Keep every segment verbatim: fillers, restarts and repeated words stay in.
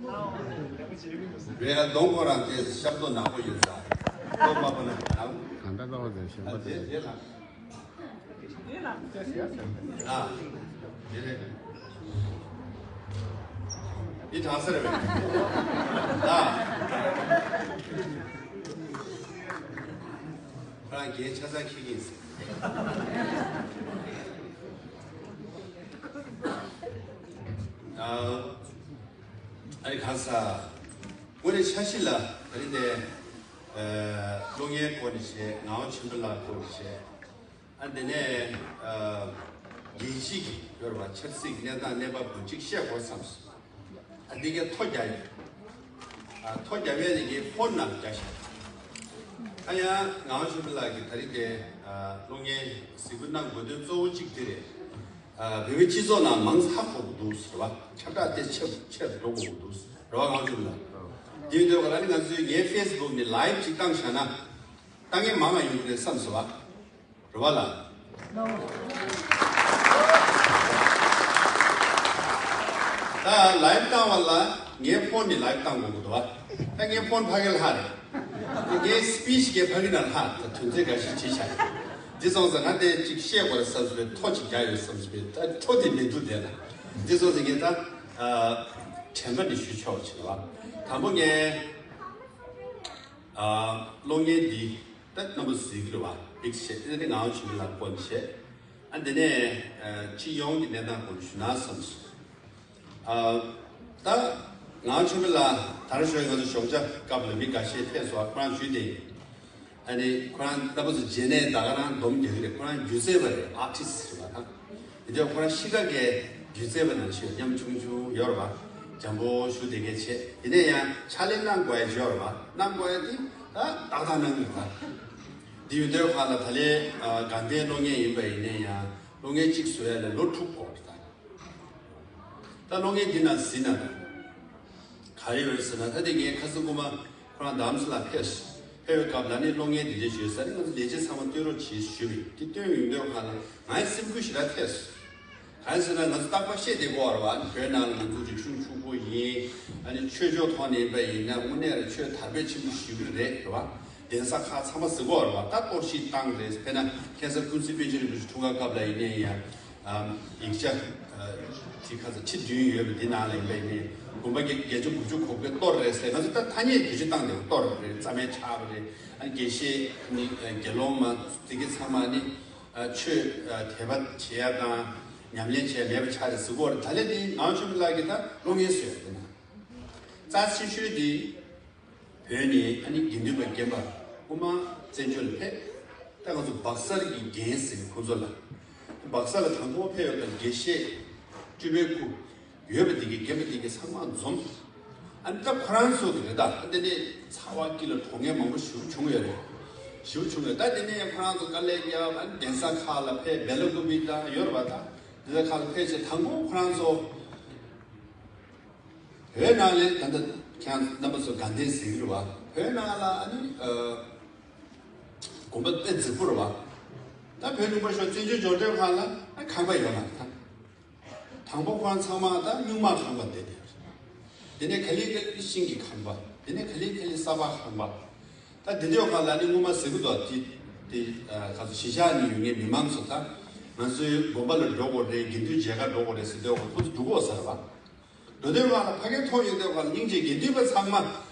རེད། ཨ་གདོང་ཁོ་རང་དེ་ཞབས་ཏོག་ནག་པོ་ཡོད་ས། ལྟོ་མ་པོ་ན་ནག་པོ། གང་ལྟར་ལྟོ་ཟེར་ཞེན་པ་དེ། དེ་དེ་ལ། ཨ། དེ་རེད། འདི་གྲང་ས་རེད་པས། ཨ། ཁོ་རང་རྒྱན་ཆ་ཚང་འཁྱེར་གྱིན་ཟེར། ཨ། ཨ་ནི་ག་ས། དངོས་གནས་འཆར་གཞི་ལ་ད་རིང་དེ། ཨ། གློག་བརྙན་སྐོར་ནས་བཤད། ངག་དབང་ཆོས་འཕེལ་ལགས་སྐོར་ནས་བཤད། ཨ་དེ་ནས་ཨ། རྒྱལ་སྤྱི་གི་ཡོད་རེད་པ། ཆབ་སྲིད་ཀྱི་གནས་སྟངས་གནས་བབ་བོ་གཅིག་བཤད་དགོས་བསམས་སོང་། ཨ་འདི་གའི་ཐོ་རྒྱག་ཡོད། ཨ་ཐོ་རྒྱག་ཡས་དེ་གའི་ཕོན་ནང་རྒྱག་ཤག་ཨ་ཡང་ངག་དབང་ཆོས་འཕེལ་ལགས་ཀྱིས་ད་རིང་དེ་ཨ་གློག་བརྙན་གཟིགས་འབུལ་གནང་དགོས་དོན་གཙོ་བོ་གཅིག་དེ་རེད། ཨ་བོད་མི་སྤྱི་ཚོགས་ནང་མང་ཧ་གོ་གི་འདུག་ཟེར་བ། ཁྱབ་བསྒྲགས་དེ་ཆེ་ཆེར་འགྲོ་དགོས་ཀྱི་འདུག་ཟེར་བ། ངག་དབང་ཆོས་འཕེལ་ལགས། དེ་ཡིན་དུས་ང་རང་ནི་ང་ཚོའི་ངའི་ཕེ་སི་བུག་ནས་ལའེབ་ཅིག་བཏང་བཞག་ན། ལྟ་མཁན་མང་བ་ཡོང་གི་རེད་བསམ་སོང་བ། རེད་པ་ལགས། ད་ལའེབ་བཏང་བ་ལ་ངའི་ཕོན་ནས་ལའེབ་བཏང་དགོས་ཀྱི་འདུག་བ། ད་ངའི་ཕོན་ཕ་གི་ལྷག་རེད། ངའི་སི་པི་ཆི་གའི་ཕ་གི་ན་ལྷག་ད་དོན་ཚན་འགའ་ཞིག་བྲིས་བཞག་འདི་སོང་ཙང་ང་དེ་ཅིག་བཤད་དགོས་རེད་བསམ་སོང་བས། ཐོ་ཅིག་རྒྱག་ཡོད་བསམ་སོང་བས། ད་ཐོ་དེ་མི་འདུག་དེ་ལ། འདི་སོང་ཙང་ངས་ད་ཨ་དྲན་པ་ནས་ཞུ་ཆོག་བྱས་པ། དང་པོ་ངས་ཨ་གློག་བརྙན་འདི། ད་རྣམ་པ་གཟིགས་ཀྱི་རེད་བ། བིག་བཤད་དེ་ནི་ངག་དབང་ཆོས་འཕེལ་ལགས་སྐོར་ནས་བཤད། ཨ་འདི་ནས་ཨ་སྤྱི་ཡོངས་ཀྱི་གནས་སྟངས་སྐོར་ཞུ་ན་བསམ་སོང་། ཨ་ད་ངག་དབང་ཆོས་འཕེལ་ལགས་ད་རེས་ཞོགས་ང་ཚོ་ཞོགས་ཇ་སྐབས་ལ་མི་འགའ་ཤས་ཕེབས་སོང་། ཁོ་རང་བཞུགས་ཏེ། ཨ་ནི་ཁོ་རང་རྣམ་པ་ཚོ་མཇལ་ནས་ད་ག་རང་སྡོམ་རྒྱག་གི་རེད། ཁོ་རང་སྒྱུ་རྩལ་པ་རེད། ཨར་ཊིསི་རེད་བ། ད་དེ་དུས་ཁོ་རང་གཤིས་ཀ་གི་སྒྱུ་རྩལ་པ་ནང་བཞིན་ཉམ་ཆུང་ཆུང་ཡོད་རེད་བ། འཇམ་པོ་ཞུ་བདེ་གལ་ཆེ། དེ་ནས་ཡང་ཕྱག་ལས་གནང་དགོས་ཡ་ཅིག་ཡོད་རེད་བ། གནང་དགོས་ཡ་དེ་ད་ཏག་ཏག་གནང་གི་རེད་བ། འདི་ཡོད་དུས་ཁ་ལ་ད་ལན་ཨ་དགའ་ལྡན་གློག་བརྙན་ཡིན་པ་ཡིན་ནའི་ཡང་གློག་བརྙན་གཅིག་བཟོ་ཡ་ལ་ལོ་དྲུག་འགོར་རེད་ད། ད་གློག་བརྙན་འདི་ནང་གཟིགས་ན་ད་ག་རེ་ཡོད་ཟེར་ན། ད་དེ་ངས་ཁ་སང་སྐུ་མ་ཁོ་རང་རྡ་རམ་ས་ལ་ཕེབས། ཕེབས་པའི་སྐབས་ལ་ནི་གློག་བརྙན་འདི་འདྲ་ཞུས་ས་ནི་ང་ཚོ་ལས་བྱེད་ཚང་མ་སྟོན་རོགས་བྱེད་ཞུས་པས། དེ་སྟོན་ཡོང་དུས་ཁ་ལ་ང་ཡི་སེམས་འགུལ་ཞེ་དྲག་ཐེབས་སོང་། གང་ཡིན་ཟེར་ན་ང་ཚོ་རྟག་པར་བཤད་བསྡད་ཀྱི་ཡོད་རེད་བ། བོད་ནང་ལ་ང་ཚོ་རིག་གཞུང་ཕྱུག་པོ་ཡིན། ཨ་ནི་ཆོས་ཕྱོགས་ཐོག་ནས་ཡིན་པ་ཡིན་ན་དངོས་གནས་ལ་ཆོས་དར་སྤེལ་ཆེན་པོ་ཞེ་པོ་རེད་རེད་བ། གདན་ས་ཁག་ཚང་མ་ཟེར་གྱི་ཡོད་རེད་བ། ད་གཏོར་བཤིག་བཏང་རེད། དཔེར་ན་ཁ་སང་ཀུན་གཟིགས་པཎ་ཆེན་རིན་པོ་ཆེ་འཁྲུངས་སྐར་སྐབས་ལ་ཡིན་ནའི་ཡང་ཨ་ཡིག་ཆ་ཨ་དེ་ཁ་ཚ་ཁྲི་བདུན་ཡོད་པ་འདི་ནང་ལ་ཡིན་པ་ཡིན་ནའི་དགོན་པ་བརྒྱ་བརྒྱད་བཅུ་དགུ་བཅུ་གོ་དགུ་གཏོར་རེད་ཟེར། ང་ཚོ་ད་ཐ་སྙད་བེད་སྤྱོད་བཏང་བསྡད་པ། གཏོར་རེད། རྩ་མེད་ཆགས་པ་རེད། ཨ་ནི་དགེ་བཤེས་ནི་ཨ་དགེ་སློང་མ་དེ་གའི་ཚང་མ་ནི་ཨ་ཆོས་ཨ་དད་པ་བྱེད་ཡ་དང་ཉམས་ལེན་བྱེད་ཡ་མེད་པ་ཆགས་རེད་ཟེར་གྱི་ཡོད་རེད། ད་ལན་འདི་ངག་དབང་ཆོས་འཕེལ་ལགས་ཀྱིས་ད་གློག་བརྙན་བཟོས་ཡོད་འདི་ན། རྩ་ཆེ་ཤོས་དེ་བོད་ནས་ཨ་ནི་དགེ་འདུན་པ་རྒན་པ་དབུ་མ་བཙན་བྱོལ་ལ་ཕེབས། ད་ང་ཚོ་སྦག་སར་གྱི་རྒན་ཟེར་ཁོང་ཚོ་ལ། སྦག་སར་ལ་དང་པོ་ཕེབས་ཡོད་པ་དགེ་བཤེས་སྤྲུལ་པའི་སྐུ་ཡོད་པ་དེ་གའི་རྒན་པ་དེ་གའི་ཚང་མ་འཛོམས། ཨ་ནི་ད་ཁོ་རང་ཚོ་གི་རེད། ད་ཨ་དེ་ནས་ཚ་བ་དཀྱིལ་ལ་གྲོངས་མཁན་མང་པོ་ཞེ་པོ་བྱུང་ཡོད་རེད། ཞེ་པོ་བྱུང་ཡོད། ད་དེ་ནས་ཁོ་རང་ཚོ་དཀའ་ལས་བརྒྱབ། ཨ་ནི་གདན་ས་ཁག་ལ་ཕེབས། སྦེ་ལ་ཀུ་པི་ད་ཡོད་རེད་བ། ད་གདན་ས་ཁག་ལ་ཕེབས་བྱས་དང་པོ་ཁོ་རང་ཚོ་བོད་ནང་ལ་ད་ལྟ་ཁྱེད་རྣམ་པ་ཚོ་དགའ་ལྡན་ཟེར་གྱི་རེད་བ། བོད་ནང་ལ་ཨ་ནི་ཨ་དགོན་པ་དཔེ་རྫིག་པོ་རེད་བ། ད་བོད་ལུང་པ་ཤོར་བཙན་བྱོལ་འབྱོར་དུས་སྒང་ལ་ཨ་ཁང་པ་ཡོད་མ་རེད་ད། དང་པོ་ཁོ་རང་ཚང་མ་ད་སྨྱུག་མ་ཁང་པ་བསྡད་དེ། དེ་ནས་ག་ལེ་ག་ལེ་ཤིང་གི་ཁང་པ། དེ་ནས་ག་ལེ་ག་ལེ་ས་ཕག་ཁང་པ། ད་དེ་དུས་སྒང་ལ་ནི་སྔོན་མ་ཟེར་གྱི་འདུག་དེ་དེ་ཨ་ག་ཚོད་གཞིས་ཆགས་ནས་ཡོང་མཁན་མི་མང་ཚོ་ད་ང་ཚོའི་དགོན་པ་ལ་འགྲོ་དགོས་རེད། དགེ་འདུན་མཇལ་ཁ་འགྲོ་དགོས་རེད་ཟེར་དུས་སྒང་ཁོ་ཚོ་འགྲོ་གི་ཡོད་ས་རེད་བ། འགྲོ་དུས་སྒང་ལ་ཕ་གིར་ཐོན་ཡོང་དུས་སྒང་ལ་སྙིང་རྗེ། དགེ་འདུན་པ་ཚང་མ་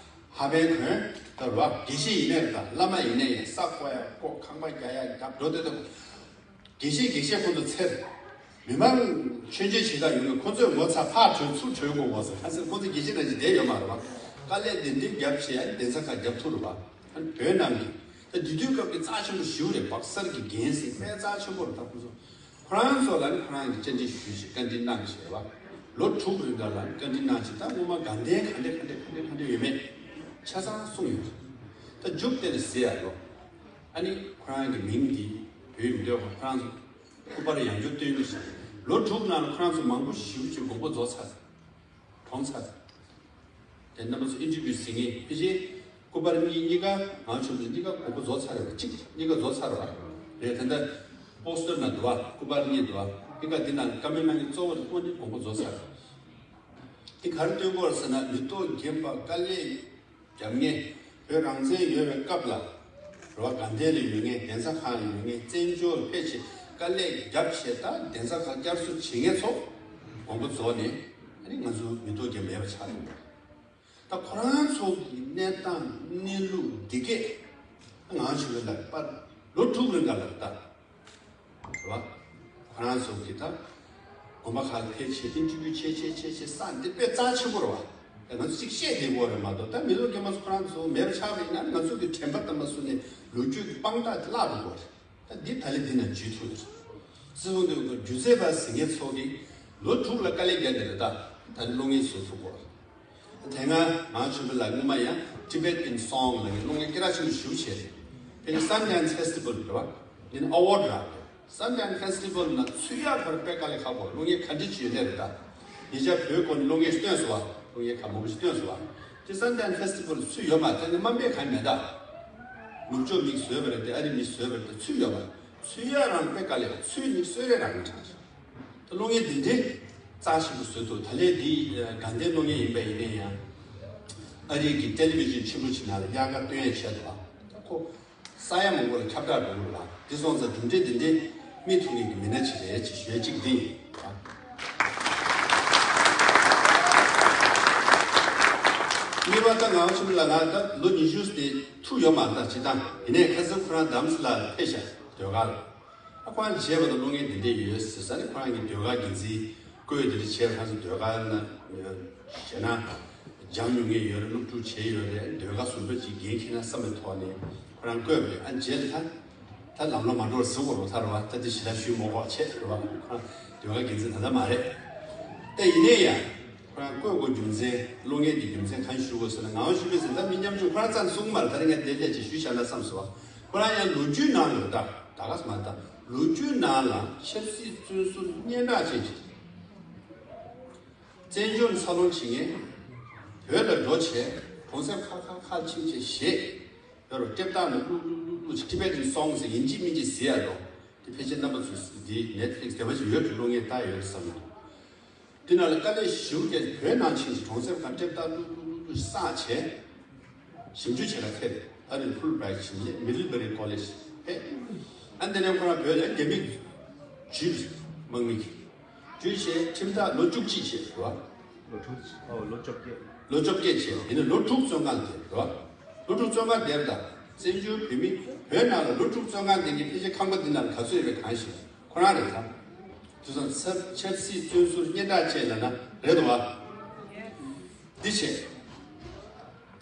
ཧ་པན་གོན་ད་རེད་བ། དགེ་བཤེས་ཡིན་ནའི་རེད། ད་བླ་མ་ཡིན་ནའི་ཡིན། ས་བརྐོ་ཡ་བརྐོ། ཁང་པ་རྒྱག་ཡ་རྒྱབ། འགྲོ་དུས་ད་དགེ་བཤེས་དགེ་བཤེས་ཁོང་ཚོ་འཚེར། མི་མང་མཆོད་མཇལ་བྱེད་ག་ཡོང་ནས་ཁོ་ཚོས་ངོ་ཚ་ཕར་བྲོས་ཚུར་བྲོས་དགོས་དགོས་ཟེར། ཁ་སང་ཁོ་ཚོ་དགེ་བཤེས་ནང་བཞིན་བསྡད་ཡོད་མ་རེད་བ། དཀའ་ལས་དེ་འདྲའི་རྒྱབ་བྱས་ཡ་གདན་ས་ཁག་རྒྱབ་ཐུབ་རེད་བ། ཨ་ནི་བོད་ནང་གི་ད་དེ་དུས་སྐབས་ཀྱི་རྩ་ཆེན་པོ་ཞེ་པོ་རེད། སྦག་སར་གྱི་རྒན་ཟེར་དཔེ་རྩ་ཆེན་པོ་རེད། ད་ཁོ་ཚོ་ཁོ་རང་ཚོ་ལ་ནི་ཁོ་རང་གི་བཅར་འདྲི་ཞུས་བྱས་བཀའ་འདྲི་གནང་བྱས་བ། ལོ་དྲུག་རིང་ག་ལ་ནི་བཀའ་འདྲི་གནང་བྱས། ད་སྔོན་མ་དགའ་ལྡན་ག་འདྲས་ག་འདྲས་ག་འདྲས་ག་འདྲས་ཡོད་མེད་ཆ་ཚང་གསུངས་ཡོད། ད་མཇུག་དེ་ལ་ཟེར་ཡ་ལོ། ཨ་ནི་ཁོ་རང་གི་མིང་འདི་བོད་ཡིག་འདོད་པ་ཁོ་རང་ཚོ་སྐུ་པར་ཡང་བསྐྱར་སྟོན་གྱི་རེད། ལོ་དྲུག་ནང་ལ་ཁོ་རང་ཚོ་མང་པོ་ཞེ་པོ་ཅིག་དགོངས་པ་རྫོགས་ཚར། གྲོངས་ཚར། དེ་རྣམ་པ་ཚོ་ཨིན་ཊར་བིའུ་ཟིན་ངེས་ཕལ་ཆེར་སྐུ་པར་གཉིས་གཉིས་ཀ་ངག་དབང་ཆོས་འཕེལ་གཉིས་ཀ་དགོངས་པ་རྫོགས་ཚར་རེད་བ། གཅིག་གཉིས་ཀ་རྫོགས་ཚར་བ་རེད། ད་ལྟ་པོ་སི་ཊར་ནང་འདུག་བ། སྐུ་པར་གཉིས་འདུག་བ། གཉིས་ཀ་འདི་ནང་བཀའ་མོལ་གནང་མཁན་གཙོ་བོ་དེ་དངོས་གནས་དགོངས་པ་རྫོགས་ཚར་རེད། དེ་ག་རེ་སྟོན་གྱི་ཡོད་རེད་ཟེར་ན། མི་ཐོག་རྒན་པ་དཀའ་ལས་རྒྱབ་མཁན། བོད་རང་བཙན་ཡོད་པའི་སྐབས་ལ། རེད་བ། དགའ་ལྡན་ལ་ཡོད་མཁན། གདན་ས་ཁག་ལ་ཡོད་མཁན། བཙན་བྱོལ་ཕལ་ཆེར་དཀའ་ལས་བརྒྱབ་བྱས། ད་གདན་ས་ཁག་བསྐྱར་གསོ་བྱེད་མཁན་ཚོ་དགོངས་པ་རྫོགས་ནས། ཨ་ནི་ང་ཚོ་མི་ཐོག་རྒན་མེད་པ་ཆགས་ཡོད་པ་རེད། ད་ཁོ་རང་ཚོ་གི་གནས་སྟངས་གནས་ལུགས་འདི་གས། ང་ཆོས་ལ་པར་ལོ་དྲུག་རིང་ག་ལ་ལྟ། རེད་བ། ཁོ་རང་ཚོ་གི་ད་དགོན་པ་ཁག་ཕལ་ཆེར་དེ་བཅུ་བཅུ་ཆེ་ཆེ་ཆེ་ཆེ་ས་འདི་དཔེ་རྩ་ཆེན་པོ་རེད་བ། ད་ང་ཚོ་གཅིག་བཤད་བསྡད་དགོས་རེད་མ་གཏོགས། ད་མི་ལོ་རྒན་པ་ཚོ་ཁོ་རང་ཚོ་མེད་པ་ཆགས་པ་ཡིན་ན། ང་ཚོ་གི་དྲན་པ་ལྟ་མ་སོང་ནས་ལོ་རྒྱུས་ཀྱི་དཔང་རྟགས་དེ་བརླག་འགྲོ་གི་རེད། ད་འདི་ད་ལས་འདི་ན་འཇུས་ཐུབ་ཡོད་རེད། སྲིད་སྐྱོང་དེ་སྒྱུ་རྩལ་པ་ཟེར་མཁན་ཚོ་གིས་ལོ་དྲུག་ལ་དཀའ་ལས་བརྒྱབ་ནས་རེད། ད་ད་ནི་གློག་བརྙན་བཟོ་ཐུབ་དགོས་རེད། དེ་སྔ་ངག་དབང་ཆོས་འཕེལ་ལགས་སྔོན་མ་ཡང་Tibet in Song ལབ་མཁན་གློག་བརྙན་སྐད་གྲགས་ཆེན་པོ་ཞེ་པོ་བྱས་རེད། དེ་ནི་Sundance Festival རེད་བ། འདི་ནི་award རག་རེད། Sundance Festival ནང་ཚུད་ཡག་བར་དཔེ་དཀའ་ལས་ཁག་པོ། གློག་བརྙན་ག་འདྲ་ཅིག་ཡོད་ནའི་རེད། ད་ཉེ་ཆར་བོད་སྐོར་ནས་གློག་བརྙན་ཞིག་བཏོན་སོང་བ། གློག་བརྙན་ཁག་མང་པོ་ཞིག་བཏོན་སོང་བ། དེ་Sundance Festival ཚུད་ཡོད་མ་རེད། དེ་ནི་དམའ་འབེབས་གང་ཡང་མེད། ད་ནུབ་ཕྱོགས་མིས་བཟོས་པ་རེད། དེ་ཨ་རི་མིས་བཟོས་པ་རེད། དེ་ཚུད་ཡོད་མ་རེད། ཚུད་ཡག་རང་དཔེ་དཀའ་ལས། ཚུད་ནི་གསོལ་རས་རག་གི་མ་རེད། ད་གློག་བརྙན་འདི་འདྲའི་རྩ་ཆེན་པོ་བཟོས་འདུག། ད་ལན་འདི་དགའ་ལྡན་གློག་བརྙན་ཡིན་པ་ཡིན་ན་ཡང་། ཨ་རི་གི་ཊེ་ལི་ཝི་ཤན་ཆེན་པོ་ཅིག་ནང་ལ་དབྱར་ཁ་སྟོན་ཡས་ཆེད་དུ་བ། ད་ཁོ་ས་ཡ་མང་པོ་ལ་ཁྱབ་བསྒྲགས་འགྲོ་གི་རེད་བ། དེ་སོང་ཙང་གྲུབ་འབྲས་འདི་འདྲའི་སྨིན་ཐུབ་མཁན་གྱི་མི་སྣ་ཅིག་རེད་ཅེས་ཞུ་ཡས་གཅིག་འདི་ཡིན། གཉིས་པ། ད་ངག་དབང་ཆོས་འཕེལ་ལགས་ང་ད་ལོ་ཉི་ཤུ་དེ་ཐུག་ཡོད་མ་རེད། ད་སྤྱིར་བཏང་ཡིན་ནའི་ཁ་སང་ཁོ་རང་རྡ་རམ་ས་ལ་ཕེབས་ཤག་ཟློས་གར་ལ། ཨ་ཁོ་རང་བྱས་པ་དང་གློག་བརྙན་འདི་འདྲས་ཡོད་ཟེར་ས་ནས། ཁོ་རང་གི་ཟློས་གར་འགན་འཛིན་བསྐོས། འདི་འདྲས་བྱས་པ། ཁོ་ཚོ་ཟློས་གར་ན་བྱས་ན་སྦྱང་མྱོང་མཁན་ཡོད་རེད། སློབ་ཕྲུག་བྱས་ཡོད་རེད། ཟློས་གར་ཟུར་པ་ཅིག་འགན་འཁྱེར་ན་བསམ་པའི་ཐོག་ནས་ཁོ་རང་བསྐོས་པ་རེད། ཨ་རྗེས་ལ་ད་ད་ལམ་ལ་མ་འགྲོ་བར་ཟེར་དགོས་རེད། ད་རེད་བ། ད་འདི་ཞེ་དྲག་ཞུས་མ་དགོས་བྱས་རེད་བ། ཁོ་རང་ཟློས་གར་འགན་འཛིན་ད་ལྟ་མ་རེད། ད་ཡིན་ནའི་ཡང་ཁོ་རང་བསྐོས་དགོས་རྒྱུ་མཚན། གློག་བརྙན་འདི་རྒྱུ་མཚན་གང་ཞུ་དགོས་ཟེར་ན། ངག་དབང་ཆོས་འཕེལ་ཟེར་ད་མི་ཉམ་ཆུང་ཁོ་རང་རྩ་ནས་གསུང་གི་མ་རེད། ད་རེས་ངས་དེ་སླད་ཅིག་ཞུས་བཞག་ན་བསམ་སོང་བ། ཁོ་རང་ཡང་ལོ་རྒྱུས་ནང་ལ་ད་ད་ག་ས་མ་ད་ལོ་རྒྱུས་ནང་ལ་ཆབ་སྲིད་བཙོན་ཟུར་སྙན་གྲགས་ཅན་ཅིག། བཙན་བྱོལ་འཚར་ལོངས་བྱེད་མཁན། བོད་ལ་འགྲོ་བྱས་གྲོང་གསེབ་ཁག་ཁག་ཁག་ཕྱིན་བྱས་གཞས་ཡོད་རེད། ཊེབ་ཏག་ནང་བླུག་བླུག་བླུག་བླུག་Tibetan Songs ཡིན་གཅིག་མིན་གཅིག་ཟེར་ཡ་རོ། དེ་ཕལ་ཆེར་རྣམ་པ་ཚོས་འདི་Netflix དེ་བ་ཞིག་ཡོད་འགྲོ། གློག་བརྙན་ལྟ་ཡོད་བསམ་ཡོད། འདི་ནང་ལ་དཀའ་ལས་ཞེ་པོ་བརྒྱབ། བོད་ནང་ཕྱིན་བྱས་གྲོང་གསེབ་ཁག་ཊེབ་ཏག་བླུག་བླུག་བླུག་བླུག་བསགས་བྱས། ཞིབ་འཇུག་བྱེད་ག་ཕེབས། ཨ་རིར་ཕུལ་བྷི་རའེ་ཊི་ཕྱིན་རྗེས་Middlebury College ཕེབས། ཨ་འདི་ནས་ཁོ་རང་བོད་ལ་རྒྱ་མི་འཇུས། དམག་མི་གིས་འཇུས་བྱས་ཁྲིམས་ཐག་ལོ་བཅུ་གཅིག་བྱས་རེད་བ། ལོ་དྲུག་ཨོ་ལོ་བཅོ་བརྒྱད། ལོ་བཅོ་བརྒྱད་བྱས། དེ་ནས་ལོ་དྲུག་བཙོན་ཁང་བསྡད་རེད་བ། ལོ་དྲུག་བཙོན་ཁང་བསྡད་པ་དང་། བཙན་བྱོལ་བོད་མི་བོད་ནང་ལ་ལོ་དྲུག་བཙོན་ཁང་བསྡད་མཁན་ཕལ་ཆེར་ཁང་པ་འདི་ནང་ལ་ག་ཚོད་ཡོད་པའི་གང་ཞིག་ཁོ་རང་རེད་ད། དེ་ཚོ་ཆབ་ཆབ་སྲིད་བཙོན་ཟུར་སྙན་གྲགས་ཅན་ལབ་ན་རེད་དོ་བ། འདི་བྱས།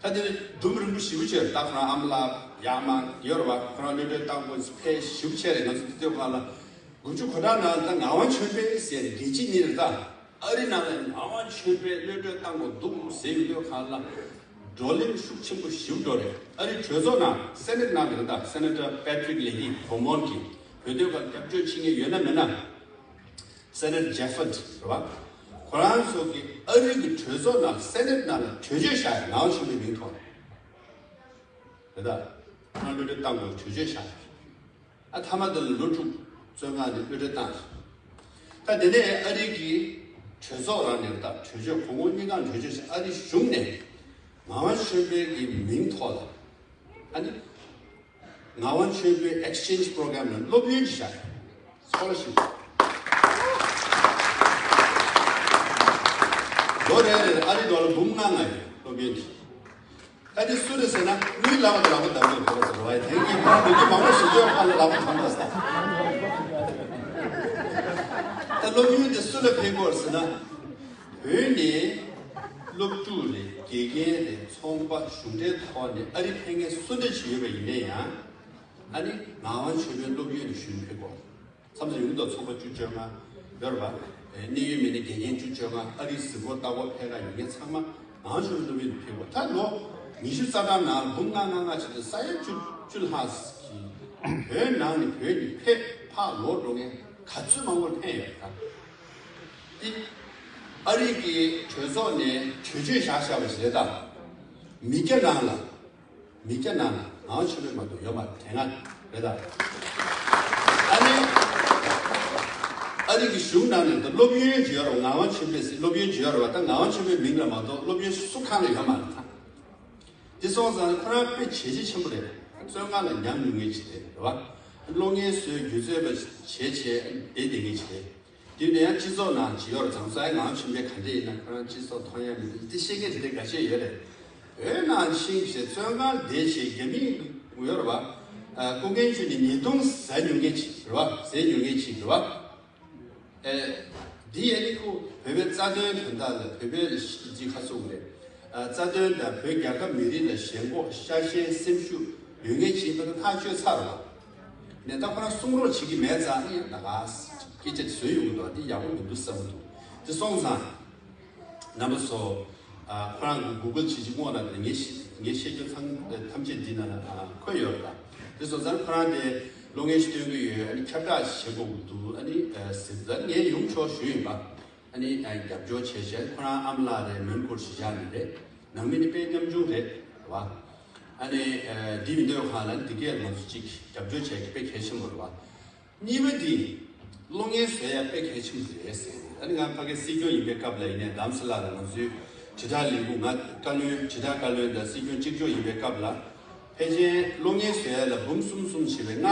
ད་དེ་ནི་སྡུག་རིང་པོ་ཞེ་པོ་བྱས། ད་ཁོ་རང་ཨ་མ་ལགས་ཡག་མ་ཡོད་རེད་བ། ཁོ་རང་གློད་གྲོལ་བཏང་དགོས་ཕལ་ཞེ་པོ་བྱས་རེད། ང་ཚོ་འདི་ལྟོས་ག་ལ་དགུ་བཅུ་གོ་གྲངས་ནང་ད་ངག་དབང་ཆོས་འཕེལ་ཟེར་རྒྱལ་སྤྱི་གཉིས་རེད་ད། ཨ་རི་ནང་ལ་ངག་དབང་ཆོས་འཕེལ་གློད་གྲོལ་བཏང་དགོས་འདུག་ཟེར་ཡོང་དུས་ག་ལ་བགྲོ་གླེང་ཤུགས་ཆེན་པོ་ཞེ་པོ་འགྲོ་རེད། ཨ་རི་གྲོས་ཚོགས་ནང་སེ་ནེ་ཊི་ནང་གི་རེད་ད། སེ་ནེ་ཊར་པེ་ཊི་རིག་ལེ་ཧི་བྷར་མོན་གྱིས་བོད་དོན་སྐོར་སྐྱབས་བཅོལ་བྱེད་མཁན་ཡོད་ན་མེད་ན། སེ་ནེ་ཊར་ཇེ་ཧྥར་རེད་བ། ཁོ་རང་ཚོ་གིས་ཨ་རི་གི་གྲོས་ཚོགས་ནང་སེ་ནེ་ཊི་ནང་ལ་གྲོས་ཆོད་བཞག་ཡ། ངག་དབང་ཆོས་འཕེལ་མིང་ཐོག་རེད་ད། ཁོ་རང་གློད་གྲོལ་བཏང་དགོས་གྲོས་ཆོད་བཞག་ཡ། ཨ་མཐའ་མ་དེ་ལ་ལོ་དྲུག་བཙོན་ཁང་ནས་གློད་གྲོལ་བཏང་། ད་དེ་ནས་ཨ་རི་གི་གྲོས་ཚོགས་རང་ནས་ད་གྲོས་ཆོད་གོང་འོག་གཉིས་ཀ་གྲོས་ཆོད་བཞག། ཨ་རི་གཞུང་ནས་ངག་དབང་ཆོས་འཕེལ་གྱི་མིང་ཐོག་ལ་ཨ་ནི་ངག་དབང་ཆོས་འཕེལ་ཨེག་སི་ཆེན་ཇི་པོ་རོ་གྷ་རམ་ནང་སློབ་ཡོན་ཅིག་བཞག། སི་ཀོ་ལར་ཤིབ། ལོ་རེ་རེར་ཨ་རི་ཌོ་ལར་འབུམ་ལྔ་ལྔ་ཡོད། སློབ་ཡོན་གྱི། ད་དེ་སུ་རེད་ཟེར་ན། དངུལ་ལག་པ་ལག་པ་འདར་གྱི་ཡོད་ཟེར་བ་ཡིན། དེང་གི་ཁོང་ལོ་རྒྱུས་མང་པོ་ཞིག་ཡོད་པ་ལ་ལག་པ་འདར་ཟེར། ད་སློབ་ཡོན་དེ་སུ་ལ་ཕན་གྱི་ཡོད་ཟེར་ན། བོད་ནས་སློབ་ཕྲུག་རེད། དགེ་རྒན་རེད། ཚོང་པ། གཞུང་འབྲེལ་ཐོག་ནས་ཨ་རི་ཕེབས་མཁན་སུ་འདྲ་ཞིག་ཡོད་པ་ཡིན་ན་ཡང་། ཨ་ནི་ངག་དབང་ཆོས་འཕེལ་སློབ་ཡོན་དེ་ཞུ་ནས་ཕེབས་དགོས། མཚམས་མཚམས་ཡོང་དུས་ཚོང་པ་བཅུ་བཅོ་ལྔ་ཡོད་རེད་པ། གནད་ཡོད་མི་སྣ་དགེ་རྒན་བཅུ་བཅོ་ལྔ། ཨ་རིའི་གཟིགས་སྐོར་ལྟ་སྐོར་ཕེབས་ག་ཡོང་མཁན་ཚང་མ་ངག་དབང་ཆོས་འཕེལ་སློབ་ཡོན་དུ་ཕེབས་དགོས། ད་ལོ་ཉི་ཤུ་རྩ་གྲངས་ནང་འབུམ་ལྔ་ལྔ་ལྔ་བྱས་ཏེ་ས་ཡ་བཅུ་བཅུ་ལྷག་གིས་བོད་ནང་ནས་བོད་ནས་ཕེབས་ཕར་ལོག་འགྲོ་མཁན་ག་ཚོད་མང་པོར་ཕན་ཡོད་རེད་ད། དེ་ཨ་རི་གི་གྲོས་ཚོགས་ནས་གྲོས་ཆོད་བཞག་བཞག་པ་ཞིག་རེད་ད། མི་སྐྱ་ནང་ལ། མི་སྐྱ་ནང་ལ་ངག་དབང་ཆོས་འཕེལ་མ་གཏོགས་ཡོད་མ་རེད། དེ་སྔ་རེད་ད། ཨ་ནི་ཨ་ ནི་གི་གཞུང་ནང་ནས་ད་སློབ་ཡོན་ཅིག་ཡོད་རེད། ངག་དབང་ཆོས་འཕེལ་ཟེར་སློབ་ཡོན་ཅིག་ཡོད་རེད་བ། ད་ངག་དབང་ཆོས་འཕེལ་མིང་ལ་མ་གཏོགས་སློབ་ཡོན་སུ་གང་ལ་ཡོད་མ་རེད་ད། དེ་སོང་ཙང་ཁོ་རང་དཔེ་བྱས་རྗེས་ཆེན་པོ་རེད། བཙོན་ཁང་ལ་ཉམས་མྱོང་མཁན་ཅིག་རེད། རེད་བ། གློག་བརྙན་བཟོས་སྒྱུ་རྩལ་པ་བྱས་བྱས་བསྡད་བསྡད་མཁན་ཅིག་རེད། དེ་ནས་ཡང་སྤྱི་ཚོགས་ནང་ཅིག་ཡོད་རེད། བྱང་ས་ཡ་ངག་དབང་ཆོས་འཕེལ་ག་འདྲ་ཡིན་ན་ཁོ་རང་སྤྱི་ཚོགས་མཐོང་ཡ་མི་འདུག་དེ་ཤེས་མཁན་དེ་འདྲ་འགའ་ཤས་ཡོད་རེད། འོ་ན་ཤིང་བྱས་བཙོན་ཁང་བསྡད་བྱས་རྒྱ་མི་ཡོད་རེད་བ། ཨ་སྐུ་མཁྱེན་ཆོས་ནི་ཉེས་རྡུང་ཟ་མྱོང་མཁན་ཅིག་རེད་བ། ཟས་མྱོང་མཁན་ཅིག་རེད་བ། ཨེ། འདི་ཡ་ནི་ཁོ་བོད་པའི་རྩ་དོན་དོན་དག་ལ་བོད་པའི་ལ་ཤི་ཅི་ཁ་སོགས་རེད། ཨ་རྩ་དོན་དང་བོད་རྒྱལ་ཁབ་མི་རིགས་ལ་ཞེན་ཁོག་ཤ་ཞེན་སེམས་ཤུགས་ཡོད་ངེས་ཅིག་ཡིན་པ་ད་ཐག་ཆོད་ཚར་བ། ནས་ད་ཁོ་རང་གསུང་རོགས་བྱེད་ཀྱི་མེད་ཙང་ནི་ཡང་ད་ག་སྐད་ཆ་བཟོས་ཡོང་གི་འདུག་འདི་ཡག་པོ་མི་འདུག་བསམ་གྱི་འདུག་དེ་སོང་ཙང་རྣམ་པ་ཚོ། ཨ་ཁོ་རང་གི་གུ་གལ་བྱེད་ཀྱི་སྔོན་ལ་ངས་ཤེས་ངས་བཤད་རྒྱུ་ཚང་ཐམས་ཅད་འདི་ནང་ལ་ཨ་འཁོད་ཡོད་རེད། དེ་སོང་ཙང་ཁོ་རང་དེ་གློག་བརྙན་ཞིག་སྟོན་གྱི་ཡོད། ཨ་ནི་ཁྱབ་བསྒྲགས་བྱེད་དགོས་ཀྱི་འདུག་ཨ་ནི་ཨ་ཟེར་ཙང་ངས་ཡོང་ཆོག་ཞུས་ཡིན་པ། ཨ་ནི་ཨ་རྒྱབ་སྐྱོར་བྱས་བྱས་ཁོ་རང་ཨ་མ་ལགས་རེད། མོན་གྷོར་གཞིས་ཆགས་ནས་རེད། ནང་མི་ནི་དཔེ་ཉམ་ཆུང་རེད་བ། ཨ་ནི་ཨ་འདི་མི་འདོད་ཁང་ལ་འདི་གས་ང་ཚོ་གཅིག་རྒྱབ་སྐྱོར་བྱས་དཔེ་གལ་ཆེན་པོ་རེད་བ། གཉིས་པ་འདི། གློག་བརྙན་བཟོ་ཡ་དཔེ་གལ་ཆེན་པོ་རེད་ཟེར། ཨ་ནི་ང་ཕ་གི་སྲིད་སྐྱོང་ཡིན་པའི་སྐབས་ལ་ཡིན་ནའི་རྡ་རམ་ས་ལ་ལ་ང་ཚོའི་དྲིལ་བསྒྲགས་ལས་ཁུངས་ང་བཀའ་བློན་དྲིལ་བསྒྲགས་བཀའ་བློན་དང་སྲིད་སྐྱོང་གཅིག་ལྕོགས་ཡིན་པའི་སྐབས་ལ། ཕལ་ཆེར་གློག་བརྙན་བཟོ་ཡ་ལ་འབུམ་གསུམ་གསུམ་བྱས་པའི་ལྔ།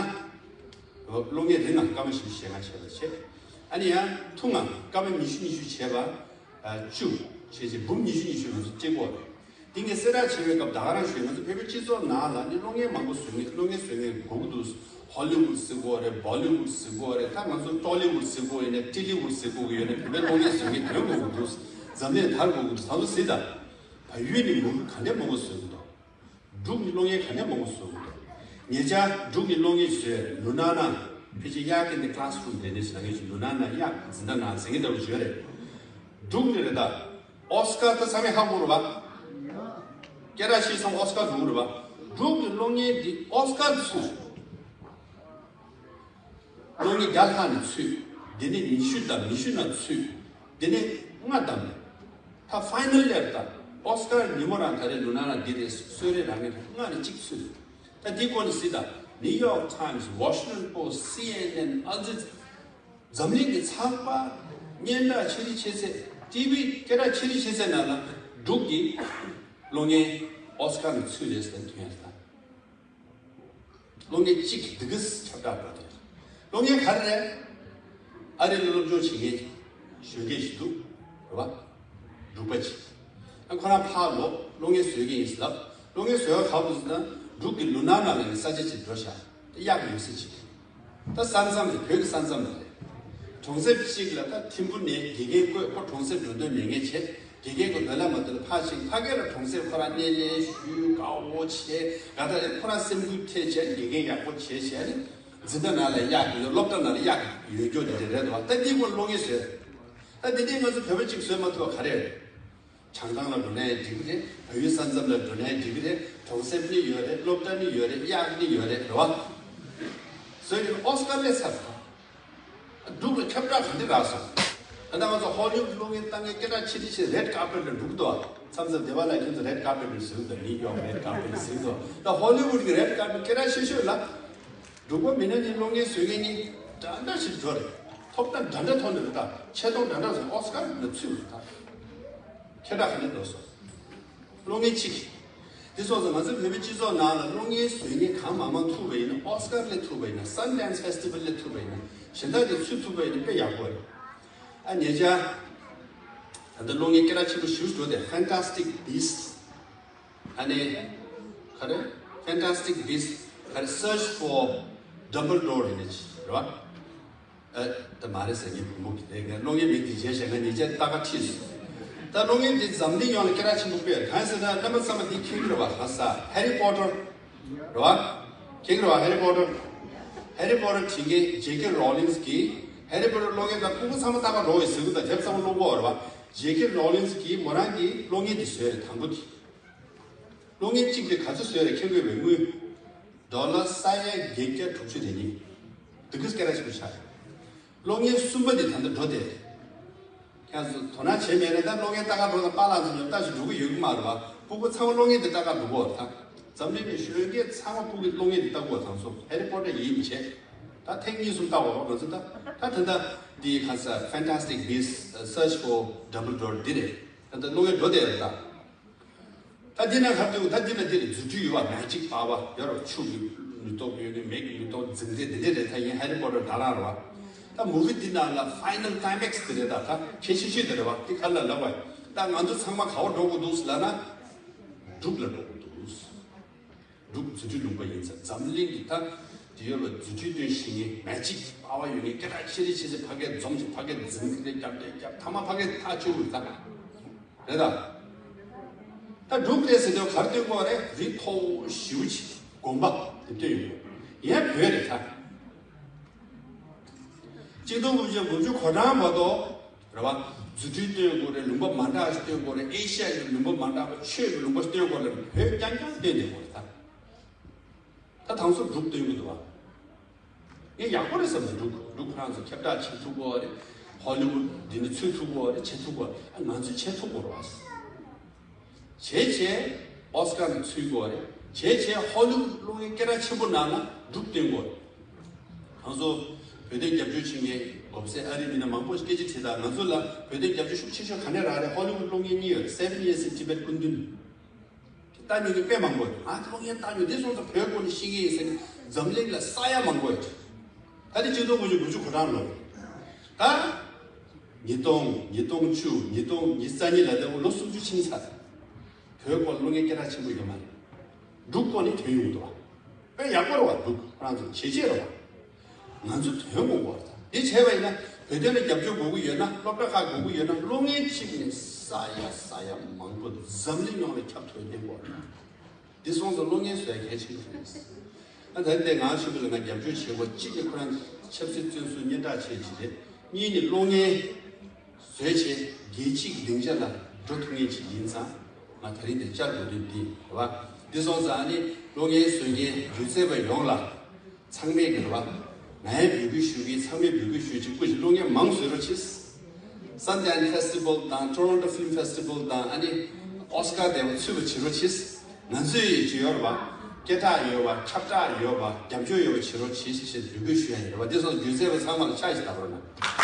གློག་བརྙན་རིང་ང་སྐར་མ་བཞི་བཞི་ཞེ་ལྔ་བྱས་པ་བྱས། ཨ་ནི་ཡང་ཐུང་ང་སྐར་མ་ཉི་ཤུ་ཉི་ཤུ་བྱས་པ། བཅུ། བྱས་རྗེས་འབུམ་ཉི་ཤུ་ཉི་ཤུ་ང་ཚོ་སྤྲད་ཀྱི་ཡོད་རེད། འདི་ངས་གསལ་བསྒྲགས་བྱས་པའི་སྐབས་ད་ག་རང་ཞུས། ང་ཚོ་བོད་པའི་སྤྱི་ཚོགས་ནང་ལ་ནི་གློག་བརྙན་མང་པོ་བཟོ་མཁན་གློག་བརྙན་བཟོ་མཁན་དགོས་ཀྱི་འདུག་ཧོ་ལི་ཝུད་ཟེར་གྱི་ཡོད་རེད། བོ་ལི་ཝུད་ཟེར་གྱི་ཡོད་རེད། ད་ང་ཚོ་ཊོ་ལི་ཝུད་ཟེར་གྱི་ཡོད་ཡིན་ནའི་ཊི་ལི་ཝུད་ཟེར་གྱི་ཡོད་ནའི་བོད་པའི་གློག་བརྙན་བཟོ་མཁན་དོན་དགོས་ཀྱི་འདུག་འཛམ་གླིང་དར་དགོས་ཀྱི་འདུག་ད་ཚོ་གཟིགས་དང་། བལ་ཡུལ་ནི་མུ་གེ་ག་འདྲས་མང་པོ་བཟོས་ཀྱི་འདུག་འབྲུག་གི་གློག་བརྙན་ག་འདྲས་མང་པོ་བཟོས་ཀྱི་འདུག་ཉེ་ཆར་འབྲུག་གི་གློག་བརྙན་བཟོས་ལུ་ན་ན། ཕལ་ཆེར་གཡག་གི་འདི་ཀླ་སི་རུམ་དེ་འདྲས་ཞིག་ལ་ངས་ཞིག་ལུ་ན་ན་གཡག་འཛིན་གྲྭ་ནང་ཟེར་མཁན་འདྲ་བོ་བརྗོད་རེད། འབྲུག་ནས་རེད་ད། ཨོ་སི་ཀར་ད་ཚང་མས་ཧ་གོ་རེད་བ། སྐད་གྲགས་ཆེ་སོང་ཨོ་སི་ཀར་འགྲོ་གི་རེད་བ། འབྲུག་གི་གློག་བརྙན་འདི་ཨོ་སི་ཀར་ཚུད། གློག་བརྙན་བརྒྱ་ལྷག་ནས་ཚུད། དེ་ནས་ཉི་ཤུ་དང་ཉི་ཤུ་ནང་ཚུད། དེ་ནས་ལྔ་བདམས་ནས། ད་ཕའི་ནལ་ལ་ད་ཨོ་སི་ཀར་ཉིན་མོ་རང་ད་རེས་ལུ་ན་ན་འདི་རེད། གསོལ་རས་རང་གི་ལྔ་ནས་གཅིག་ཚུད། ད་འདི་སྐོར་ནས་གཟིགས་དང་། ནིའུ་ཡོག་ཊའིམ་སི། ཝོ་ཤིང་ཊོན་པོ་སི། སི་ཨེན་ཨེན། ཨལ་ཇི། འཛམ་གླིང་གི་ཚགས་པར། སྙན་གྲགས་ཆེ་རིགས་ཆེ་ཚད། ཊི་ཝི་སྐད་གྲགས་ཆེ་རིགས་ཆེ་ཚད་ནང་ལ་འབྲུག་གི་གློག་བརྙན་ཨོ་སི་ཀར་ནས་ཚུད་རེད་ཟེར་ཐོན་ཡ་ད། གློག་བརྙན་གཅིག་གིས་འདི་གས་ཁྱབ་བསྒྲགས་འགྲོ་དེ། གློག་བརྙན་ག་རེ་རེད། ཨ་རི་ལ་སློབ་སྦྱོང་བྱེད་མཁན་གཞོན་སྐྱེས་ཤིག་འདུག་རེད་བ། འབྲུག་པ་ཅིག་ཨ་ཁོ་རང་ཕར་ལོག་གློག་བརྙན་བཟོ་གི་ཡིན་ཟེར་ལབ། གློག་བརྙན་བཟོ་ཡ་ག་པར་ཟེར་ན་འབྲུག་གི་ལུ་ན་ན་ལ་ནི་ས་ཆ་ཅིག་འགྲོ་ཤག་ད་གཡག་ཡོད་ས་ཅིག་ད་ས་མཚམས་རེད། བོད་ཀྱི་ས་མཚམས་རེད། གྲོང་གསེབ་ཅིག་ལ་ད་ཐིམ་ཕུ་ནས་དགེ་རྒན་བསྐོས། ཁོ་གྲོང་གསེབ་འགྲོ་འདོད་མེད་མཁན་བྱས། དགེ་རྒན་གྱི་འདོད་ལ་མ་འདོད་ལ་ཕར་ཕྱིན། ཕ་གིར་གྲོང་གསེབ་ཁོ་རང་སྣེ་ལེན་ཞུས། དགའ་བོ་བྱས། ག་ད་རེད། ཁོ་རང་སེམས་འགུལ་ཐེབས་བྱས། དགེ་རྒན་ཡག་པོ་བྱས་བྱས་ནས་འཛིན་གྲྭ་ནང་ལ་གཡག་ཡོད། སློབ་གྲྭ་ནང་ལ་གཡག་ཡོད་རྒྱུ་དེ་འདྲ་རེད་འདུག་ད་འདི་ཁོ་གློག་བརྙན་བཟོས། ད་འདི་འདྲའི་ང་ཚོ་བོད་པ་གཅིག་བཟོས་མ་ཐུབ་པ་ག་རེ་རེད། བྱང་ཐང་ལ་འགྲོ་ནའི་འགྲིག་གི་རེད། བལ་ཡུལ་ས་མཚམས་ལ་འགྲོ་ནའི་འགྲིག་གི་རེད། གྲོང་གསེབ་ནི་ཡོད་རེད། སློབ་གྲྭ་ནི་ཡོད་རེད། གཡག་ནི་ཡོད་རེད། རེད་བ། བཟོས་ཀྱི་ཨོ་སི་ཀར་སླེབས་ཚར་སོང་། འབྲུག་ལ་ཁྱབ་བསྒྲགས་ག་འདྲ་རག་སོང་། ད་ལྟ་ང་ཚོ་ཧོ་ལི་ཝུད་གློག་བརྙན་ལྟ་མཁན་སྐད་གྲགས་ཆེ་ཆེ་རེད་ཀར་པེཊ་ལ་འགྲོ་གི་འདུག་མཚམས་མཚམས་སྡེ་བ་ལ་ཁྱོད་ཚོ་རེད་ཀར་པེཊ་ལ་གཟིགས་འདུག་ནིའུ་ཡོག་རེད་ཀར་པེཊ་ལ་གཟིགས་འདུག་ད་ཧོ་ལི་ཝུད་ཀྱི་རེད་ཀར་པེཊ་སྐད་གྲགས་ཆེ་ཤོས་ལ། འབྲུག་པ་མི་སྣ་གཉིས་གློག་བརྙན་བཟོ་མཁན་གཉིས་འདྲ་འདྲ་ཞིག་འགྲོ་རེད། ཐོབ་ཐང་འདྲ་འདྲ་ཐོག་ནས་རེད། ད་ཆེ་མཐོང་འདྲ་འདྲ་བཟོས། ཨོ་སི་ཀར་ལ་ཚུད་རེད། ད་ཁྱེད་རང་ག་ནས་འགྲོ་སོང་། གློག་བརྙན་གཅིག་དེ་སོང་ཙང་ང་ཚོ་བོད་པའི་སྤྱི་ཚོགས་ནང་ལ་གློག་བརྙན་བཟོ་མཁན་གང་མང་མང་ཐུག་པ་ཡིན་ན། ཨོ་སི་ཀར་སླེབས་ཐུབ་པ་ཡིན་ན། སན་ཌན་སི་ཕེ་སི་ཊི་བལ་སླེབས་ཐུབ་པ་ཡིན་ན། གཞན་དག་དེ་ཚུད་ཐུབ་པ་ཡིན་ན་དཔེ་ཡག་པོ་རེད། ཨ་ཉེ་ཆར་ད་ལྟ་གློག་བརྙན་སྐད་གྲགས་ཆེན་པོ་ཞེ་པོ་འགྲོ་དེ་Fantastic Beasts། ཨ་ནི་ག་རེ། Fantastic Beasts། ག་རེ། Search for Dumbledore ཡིན་ནི་ཅི་རེད་བ། ཨ་ད་མ་རེད་ཟེར་མཁན་བུ་མོ་གི་རེད། ངས་གློག་བརྙན་མིང་དེ་མཇལ་བྱས་ན་ཉེ་ཆར་ལྟ་ག་ཁྲིད་སོང་། ད་གློག་བརྙན་དེ་འཛམ་གླིང་ཡོངས་ལ་སྐད་གྲགས་ཆེན་པོ་དཔེ་རེད། གང་ཟེར་ན་རྣམ་པ་ཚང་མ་འདི་མཁྱེན་གྱི་རེད་བ། ག་ས་Harry Potter རེད་བ། མཁྱེན་གྱི་རེད་བ། Harry Potter། Harry Potter བྲིས་མཁན་ཇེ་ཀེ་རོ་ལིང་སི་གིས་Harry Potter གློག་བརྙན་ད་ཕྲུ་གུ་ཚང་མ་ལྟ་ག་འགྲོ་བའི་ཟེར་གི། ད་དེབ་ཚང་མ་ཀློག་གོ་རེད་བ། ཇེ་ཀེ་རོ་ལིང་སི་གིས་མོ་རང་གི་གློག་བརྙན་དེ་བཟོས་རེད། དང་པོ་དེ། གློག་བརྙན་གཅིག་དེ་ག་ཚོད་བཟོས་རེད་མཁྱེན་དགོས་པའི་དངུལ། ཌོ་ལར་ས་ཡ་བརྒྱད་བརྒྱ་དྲུག་ཅུ་རེ་གཉིས། འདི་གི་སྐད་གྲགས་ཆེན་པོ་ཆགས་རེད། གློག་བརྙན་གསུམ་པ་དེ་ད་ལྟ་འགྲོ་བསྡད་རེད། ཁྱེད་ཚོ་དོ་སྣང་བྱས་མེད་ན་ད་གློག་བརྙན་ལྟ་ག་འགྲོ་དང་པཱ་ལགས་ཚོ་མཉམ་ལྟ་ཞིག་འགྲོ་གི་ཡོད་གི་མ་རེད་བ། ཕྲུ་གུ་ཚང་མ་གློག་བརྙན་དེ་ལྟ་ག་འགྲོ་གོ་ད། འཛམ་གླིང་གི་གཞོན་སྐྱེས་ཚང་མ་ཕྲུ་གུ་གློག་བརྙན་དེ་ལྟ་གོ་དང་སོ། Harry Potter ཡིན་མི་བྱེད། ད་ཐེངས་གཉིས་གསུམ་བལྟ་བ་རོགས་ང་ཚོ་ད་ད་ད་ད་འདི་ག་ས་Fantastic Beasts Search for Dumbledore འདི་རེད། ད་ད་བློ་ཡོད་འགྲོ་བསྡད་ཡོད་ད། ད་འདི་ན་ཁ་ཐུག་ད་འདི་ན་འདི་རེད། རྫུ་འཕྲུལ་ཡོད་པ་magic power ཡོད་རོགས། ཆུ་གི་ལུས་སྟོབས་ཡོད་གི་མེ་གི་ལུས་སྟོབས་འཛིང་རེད། འདི་འདི་རེད། ད་ཡིན་Harry Potter ད་རང་རེད་བ། ད་movie འདི་ནང་ལ་final climax འདི་རེད། ད་ད་གལ་ཆེ་ཤོས་འདི་རེད་བ། འདི་ག་ལ་ལབ་བ་ད་ང་ཚོ་ཚང་མ་ག་བ་འགྲོ་དགོས་འདུག་ལབ་ན་འབྲུག་ལ་འགྲོ་དགོས་འདུག་འབྲུག་རྫུ་འཕྲུལ་ལུང་པ་ཡིན་ཙང་འཛམ་གླིང་གི་ད་དེ་ཡོད་པ་རྫུ་འཕྲུལ་སྟོན་ཤེས་མཁན་magic power ཡོད་མཁན་སྐད་གྲགས་ཆེ་རེ་ཆེ་ཚེ་ཕ་གིར་འཛོམས་ཤིང་ཕ་གིར་འཛིང་རེ་རྒྱབ་རེ་རྒྱབ་ཐ་མ་ཕ་གིར་ཐག་ཆོད་རུ་ད་རེད་ད། ད་འབྲུག་རེད་ཟེར་དུས་གར་སྟོན་དགོས་རེད། རི་མཐོ་བོ་ཞེ་པོ་ཅིག་དགོན་པ་དེ་སྟོན་ཡོད་ཡང་བོད་རེད་ད། གཅིག་སྟོང་དགུ་བརྒྱ་དགུ་བཅུ་གོ་གྲངས་བར་དུ་རེད་བ། རྫུ་འཕྲུལ་སྟོན་དགོས་རེད། ལུང་པ་མ་འདྲ་ཞིག་སྟོན་དགོས་རེད། ཨེ་ཤ་ཡའི་ལུང་པ་མ་འདྲ་བ་ཆོས་ཀྱི་ལུང་པ་སྟོན་དགོས་རེད། བོད་རྐྱང་རྐྱང་སྟོན་བསྡད་དགོས་རེད་ད། ད་དང་སོ་འབྲུག་སྟོན་གྱི་འདུག་བ། ངས་ཡག་པོ་རེད་བསམ་འདུག་འབྲུག་འབྲུག་ཁོ་རང་ཚོ་ཁྱབ་བསྒྲགས་བྱེད་ཐུབ་དགོས་རེད། ཧོ་ལི་ཝུད་འདི་ནས་ཚུད་ཐུབ་དགོས་རེད། བྱེད་ཐུབ་དགོས་རེད། ང་ཚོས་བྱེད་ཐུབ་དགོས་རེད་བ། བྱས་བྱས་ཨོ་སི་ཀར་ནས་ཚུད་དགོས་རེད། བྱས་བྱས་ཧོ་ལི་ཝུད་གློག་བརྙན་སྐད་གྲགས་ཆེན་པོ་ནང་ལ་འབྲུག་སྟོན་དགོས་རེད། ང་ཚོ་བོད་དོན་རྒྱབ་སྐྱོར་བྱེད་མཁན་གོ་སའི་ཨ་རི་མི་སྣ་མང་པོ་སྐད་ཆ་དྲིས་དང་། ང་ཚོ་ལ་བོད་དོན་རྒྱབ་སྐྱོར་ཤུགས་ཆེ་ཤོས་ག་ནས་རག་རེད། ཧོ་ལི་ཝུད་གློག་བརྙན་གཉིས་ཡོད་རེད། Seven Years in Tibet སྐུ་མདུན། ལྟ་མྱོང་མཁན་དཔེ་མང་པོ་ཡོད། ང་ཚོ་གློག་བརྙན་ལྟ་མྱོང་། དེ་སོང་ཙང་བོད་སྐོར་ནས་ཤེས་ཀྱི་ཡིན་ཟེར་ནས་འཛམ་གླིང་ལ་ས་ཡ་མང་པོ་ཡོད། ད་དེ་གཅིག་སྟོང་དགུ་བརྒྱ་དགུ་བཅུ་གོ་གྲངས་ལོ་རེད། ད་ཉིས་སྟོང་ཉིས་སྟོང་བཅུ་ཉིས་སྟོང་ཉི་ཤུ་རྩ་གཉིས་ལ་ད་ལོ་སུམ་ཅུ་ཕྱིན་ཚར། བོད་སྐོར་གློག་བརྙན་སྐད་གྲགས་ཆེན་པོ་ཡོད་མ་རེད། འབྲུག་སྐོར་ནས་ཐོན་ཡོང་གི་འདུག་བ། དཔེ་ཡག་པོ་རེད་བ། འབྲུག་ཁོ་རང་ཚོ་བྱས་རྗེས་རེད་བ། ང་ཚོ་དོན་དགོས་པ་རེད། འདི་བྱས་པ་ཡིན་ན་བོད་དོན་ལ་རྒྱབ་སྐྱོར་དགོས་ཀྱི་ཡོད་ན། སློབ་གྲྭ་ཁག་དགོས་ཀྱི་ཡོད་ན། གློག་བརྙན་གཅིག་ནས་ས་ཡ་ས་ཡ་མང་པོ་འཛམ་གླིང་ཡོངས་ལ་ཁྱབ་ཐུབ་ཡོང་དགོས་རེད། འདི་སོང་ཙང་གློག་བརྙན་བཟོ་ཡ་གལ་ཆེན་པོ་རེད། ཨ་ད་འདི་ང་ཆུང་པ་ལ་ང་རྒྱབ་སྐྱོར་བྱེད་དགོས། གཅིག་ནས་ཁོ་རང་ཆབ་སྲིད་བཙོན་ཟུར་སྙན་གྲགས་ཆེ་ཅིག་རེད། གཉིས་ནས་གློག་བརྙན་བཟོས་བྱས་རྒྱལ་སྤྱིའི་སྡིངས་ཆ་ལ་འགྲོ་ཐུབ་མཁན་ཅིག་ཡིན་ཙང་། ང་ད་རིང་འདིར་བཅར་དགོས་དོན་འདི་རེད་བ། འདི་སོང་ཙང་ཨ་ནི་གློག་བརྙན་བཟོ་མཁན་སྒྱུ་རྩལ་པ་ཡོངས་ལ་ཚང་མས་གི་རེད་བ། ང་ཡང་འབོད་སྐུལ་ཞུ་གི། ཚང་མས་འབོད་སྐུལ་ཞུ་ཅིག་སྐུ་ཞིག་གློག་བརྙན་མང་བཟོ་རོགས་གྱིས། Sundance Festival དང་Toronto Film Festival དང་ཨ་ནི་ཨོ་སི་ཀར་དེ་བ་ཚུད་པ་བྱེད་རོགས་གྱིས། ང་ཚོས་ཡི་ཅི་ཡོད་རེད་བ། སྐད་གྲགས་ཡོད་བ། ཁྱབ་བསྒྲགས་ཡོད་བ། རྒྱབ་སྐྱོར་ཡོད་བ་བྱེད་རོགས་གྱིས་ཞེས་འབོད་སྐུལ་ཞུ་ཡ་ཡིན་རེད་བ། འདི་སོགས་སྒྱུ་རྩལ་པ་ཚང་མ་ལ་ཕྱག་ཞིག་བཏབ་རོགས་གནང་།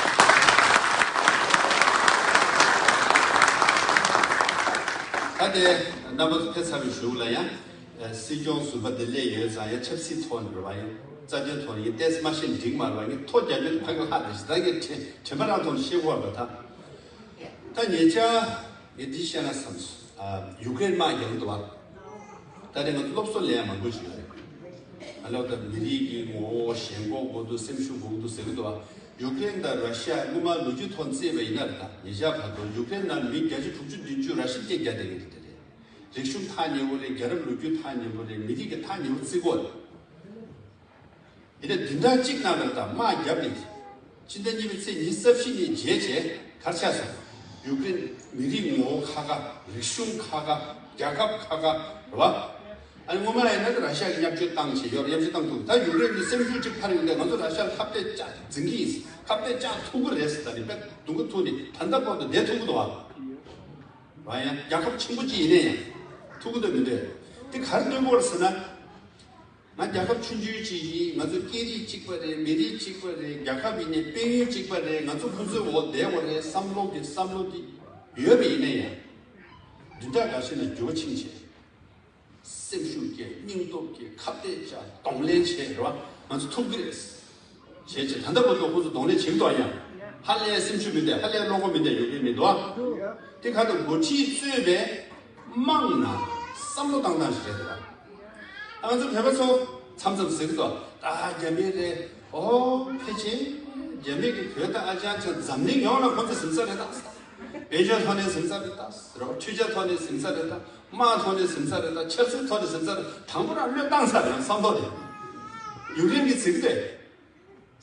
ད་དེ་རྣམ་པ་ཚོ་ཕེབས་ཚར་བའི་གཞུག་ལ་ཡང་སྲིད་སྐྱོང་ཟུར་པ་དེ་སླེབས་ཡོད་ཙང་། ཡང་ཆབ་སྲིད་ཐོག་ནས་རེད་བ། ཡང་རྩ་དོན་ཐོག་ནས་ཡང་ཏོག་ཙམ་མ་ཤེས་འགྲིག་མ་རེད་བ། ངས་ཐོ་རྒྱབ་ཡོད། ཕ་གི་ལྷག་དེ་ཞིག་ད་ངས་དྲན་དྲན་པ་རང་ཐོག་ནས་ཤེས་དགོས་རེད་ད། ད་ཉེ་ཆར་ངས་འདི་བཤད་ན་བསམ་སོང་། ཨ་ཡུཀ་རེན་དམག་རྒྱག་གི་འདུག་བ། ད་རེས་ང་ཚོ་སློབ་གསོ་ལེན་ཡ་མང་པོ་ཞིག་ཡོད་རེད། ང་ལོ་ད་མི་རིགས་ཀྱི་ངོ་བོ་ཞེན་ཁོག་དགོས་འདུག་སེམས་ཤུགས་དགོས་འདུག་ཟེར་གི་འདུག་བ། ཡུཀ་རེན་དང་ར་ཤི་ཡ་སྔོན་མ་ལོ་རྒྱུས་ཐོག་བརྩིས་པ་ཡིན་ན་རེད་ད། ཉེ་ཆར་བར་དུ་ཡུཀ་རེན་ནང་མི་བརྒྱ་ཆ་དྲུག་ཅུ་བདུན་ཅུ་ར་ཤི་ཡ་རྒྱག་བསྡད་མཁན་དེ་རེད། རིག་གཞུང་ཐག་ཉེ་བོ་རེད། རྒྱལ་རབས་ལོ་རྒྱུས་ཐག་ཉེ་བོ་རེད། མི་རིགས་ཀྱི་ཐག་ཉེ་བོ་བརྩི་དགོས་རེད། དེ་ནས་བདུན་ཕྲག་གཅིག་ནང་ལ་ད་དམག་བརྒྱབ་ནས། སྤྱི་ཟླ་གཉིས་པའི་ཚེས་ཉི་ཤུ་རྩ་བཞི་ཉིན་རྗེས་བྱས་གར་ཆགས་སོང་། ཡུཀ་རེན་མི་རིགས་ངོ་བོ་ཁ་ཁ། རིག་གཞུང་ཁ་ཁ། རྒྱལ་ཁབ་ཁ་ཁ་རེད་བ། ཨ་ནི་སྔོན་མ་ཡིན་ན་ད་ར་ཤ་ཡ་གི་བརྙས་བཅོས་བཏང་བྱས་ཡོད་རེད། བརྙས་བཅོས་བཏང་ཐུབ། ད་ཡུཀ་རེན་གྱི་སེམས་ཤུགས་གཅིག་འཕར་ཡོང་དུས་ང་ཚོ་ར་ཤ་ཡ་ལ་ཁ་གཏད་བཅག་འཛིན་གྱི་ཡིན། ཁ་གཏད་བཅག་ཐུབ་ཀྱི་རེད་ཟེར། ད་ནི་དཔེ་སྡུག་གི་ཐུག་ནས་ད་ལྟ་བར་དུ་བསྡད་ཐུབ་ཀྱི་འདུག་བ། རེད་བ། ཡང་རྒྱལ་ཁབ་ཆེན་པོ་གཅིག་ཡིན་ན་ཡང་ཐུབ་ཀྱི་འདུག་མི་འདུག་དེ་ག་རེ་སྟོན་དགོས་རེད་ཟེར་ན། ང་རྒྱལ་ཁབ་ཆུང་ཆུང་ཅིག་ཡིན། ང་ཚོ་སྐད་རིགས་གཅིག་པ་རེད། མི་རིགས་གཅིག་པ་རེད། རྒྱལ་ཁབ་ཡིན་ནའི་དཔལ་ཡོན་གཅིག་པ་རེད། ང་ཚོ་ཁོ་ཚོའི་འོག་བསྡད་དགོས་རེད་བསམ་བློ་གི་བསམ་བློ་དེ་ཡོད་པ་ཡིན་ན་ཡང་། བདུན་ཕྲག་འགའ་ཤས་ནང་འགྱུར་བ་ཕྱིན་བྱས། སེམས་ཤུགས་སྐྱེད། སྙིང་སྟོབས་སྐྱེད། ཁ་གཏད་བཅག་གདོང་ལེན་བྱས་རེད་བ། ང་ཚོ་ཐུབ་ཀྱི་རེད། བྱས་བྱས་ད་ལྟ་བར་དུ་ཁོ་ཚོ་གདོང་ལེན་བྱེད་ཀྱི་འདུག་ཡང་། ཧ་ལས་སེམས་ཤུགས་མི་འདུག་ཧ་ལས་བློ་ཁོག་མི་འདུག་ཡོད་ཀྱི་མི་འདུག་དེ་ག་དུ་འགོ་ཁྲིད་གཙོས་པའི་དམངས་ནང་བསམ་བློ་བཏང་སྟངས་ཤིག་རེད་འདུག་ང་ཚོ་བོད་པ་ཚོ་མཚམས་མཚམས་ཟེར་གྱི་འདུག་ད་རྒྱ་མི་རེད། ཨོ་ཕལ་ཆེར་རྒྱ་མི་གི་བོད་དང་ཨ་ཅག་ཚོ་འཛམ་གླིང་ཡོངས་ལ་ཁོ་ཚོ་ཟིན་ས་རེད་ད། དཔལ་འབྱོར་ཐོག་ནས་ཟིན་ས་རེད་ད། རོ་འཕྲུལ་ཆས་ཐོག་ནས་ཟིན་ས་རེད་ད། དམག་ཐོག་ནས་ཟིན་ས་རེད་ད། ཆབ་སྲིད་ཐོག་ནས་ཟིན་ས་རེད། དང་པོ་རང་བློས་བཏང་ས་རེད་བསམ་བློ་རེད། ཡུཀ་རེན་གྱི་ཟེར་གྱི་རེད།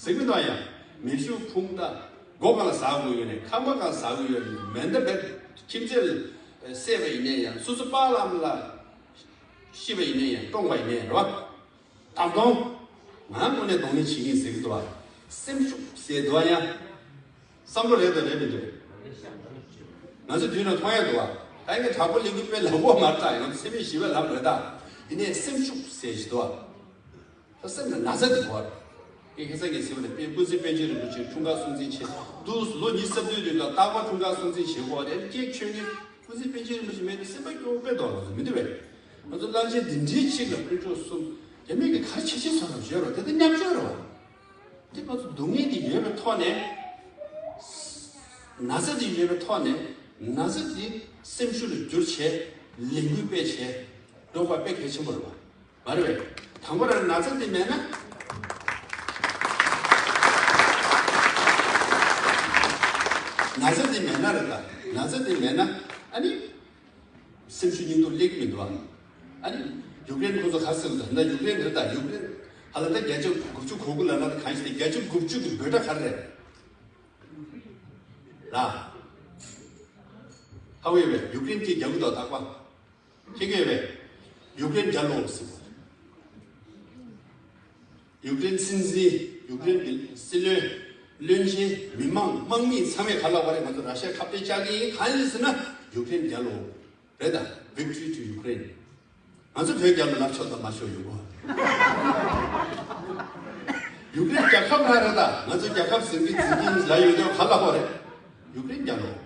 ཟེར་གྱི་འདུག་ཡང་མེ་ཤུགས་འཕུང་ད། སྒོ་གང་ལ་ཟག་དགོས་ཡོད་ནས། ཁང་པ་གང་ཟག་དགོས་ཡོད་ནས། མེ་མདའ་བེད་ཁྱིམ་མཚེས་ལ་བསད་པ་ཡིན་ནས་ཡང་། སོ་སོ་པཱ་ལགས་ལ་ཤི་བ་ཡིན་ནས་ཡང་། བཀྲོངས་པ་ཡིན་ནས་རེད་བ། དང་དུང་ང་དངོས་གནས་གདོང་ལེན་བྱེད་ཀྱི་ཡིན་ཟེར་གྱི་འདུག་བ། སེམས་ཤུགས་ཟེར་འདུག་ཡང་། བསམ་བློ་རེད་དང་རེད་མི་འདུག་ང་ཚོ་དུས་ནང་མཐོང་ཡ་འདུག་བ། ད་ཡིན་གྱི་དྲག་པོ་ལས་འགུལ་དཔེ་ལབ་དགོས་མ་རེད་ད། ང་ཚོ་སེམས་ཤུགས་ཞི་བའི་ལམ་རེད་ད། ཡིན་ནའི་སེམས་ཤུགས་ཟེར་ཞིག་འདུག་བ། ད་སེམས་ལ་ན་ཚ་འདུག་བ། ཁ་སང་ངས་ཟེར་བ་ནི་དཔེ་ཀུན་གཟིགས་པཎ་ཆེན་རིན་པོ་ཆེ་འཁྲུངས་སྐར་སྲུང་བརྩི་བྱེད་འདུག་ལོ་ཉི་ཤུ་རྩ་བདུན་རིང་ལ་རྟག་པར་འཁྲུངས་སྐར་སྲུང་བརྩི་བྱེད་དགོས་རེད། སྐྱེས་ཆོས་ངན་ཀུན་གཟིགས་པཎ་ཆེན་རིན་པོ་ཆེ་མེད་ན་སེམས་པ་སྐྱོ་པོ་དཔེ་འདུག་ལ་མི་འདུག་བས། ང་ཚོ་གླང་ཆེན་འདི་འདྲའི་ཅིག་ལ་དཔོན་ཕྲུག་གསུམ་རྒྱ་མི་གི་ག་རེ་བྱེད་ཆེད་བཟོ་རབས་ཡོད་རོགས་དེ་ལྟར་མཉམ་སྤྱོད་རོགས། འདི་ང་ཚོ་སྡུག་བསྔལ་འདི་ཡོད་པའི་ཐོག་ནས། ན་ཚ་འདི་ཡོད་པའི་ཐོག་ནས་ན་ཚ་འདི་སེམས་ཤུགས་ལ་བསྒྱུར་བྱས་ལས་འགུལ་སྤེལ་བྱས་འགྲོ་དགོས་དཔེ་གལ་ཆེན་པོ་རེད་བ། མ་རེད་བས། དང་པོ་རང་ན་ཚ་འདི་མེད་ན། ན་ཚ་འདི་མེད་ན་རེད་ད། ན་ཚ་འདི་མེད་ན་ཨ་ནི། སེམས་ཤུགས་སྙིང་སྟོབས་སླེབས་ཀྱི་མི་འདུག་ཨ། ཨ་ནི་ཡུཀ་རེན་ཁོ་ཚོ་ག་རེ་ཟེར་འདུག་ད་ཡུཀ་རེན་རེད་ད་ཡུཀ་རེན་ཧ་ལ་ད་བརྒྱ་ཆ་དགུ་བཅུ་གོ་དགུ་ལབ་ན་ད་གང་ཞིག་དེ་བརྒྱ་ཆ་དགུ་བཅུ་གི་འབོད་སྒྲ་ག་རེ་རེད། ལ། ཧ་གོ་ཡོད་པས་ཡུཀ་རེན་གྱི་རྒྱ་མི་དང་ཐག་པ། ཁྱེད་ཀྱི་ཡོད་པས་ཡུཀ་རེན་རྒྱ་ལོག་ཟེར་བ། ཡུཀ་རེན་སྲིད་འཛིན། ཡུཀ་རེན་གྱི་སྲིད་བློན། བློན་ཆེན། མི་མང་། དམག་མི་ཚང་མས་ག་ལབ་པ་རེད། ང་ཚོ་ར་ཤི་ཡ་ཁ་གཏད་བཅག་གི་ཡིན། གང་ཡིན་ཟེར་ན་ཡུཀ་རེན་རྒྱ་ལོག་རེད་ད། Victory to Ukraine། ང་ཚོ་བོད་རྒྱ་ལོག་ལབ་ཆོག་དང་མ་ཆོག་ཡོད་གོ། ཡུཀ་རེན་རྒྱལ་ཁབ་རང་རེད་ད། ང་ཚོ་རྒྱལ་ཁབ་ཟེར་གི་འཛིན་གི་ལ་ཡོད་དོ་ག་ལབ་པ་རེད། ཡུཀ་རེན་རྒྱ་ལོག་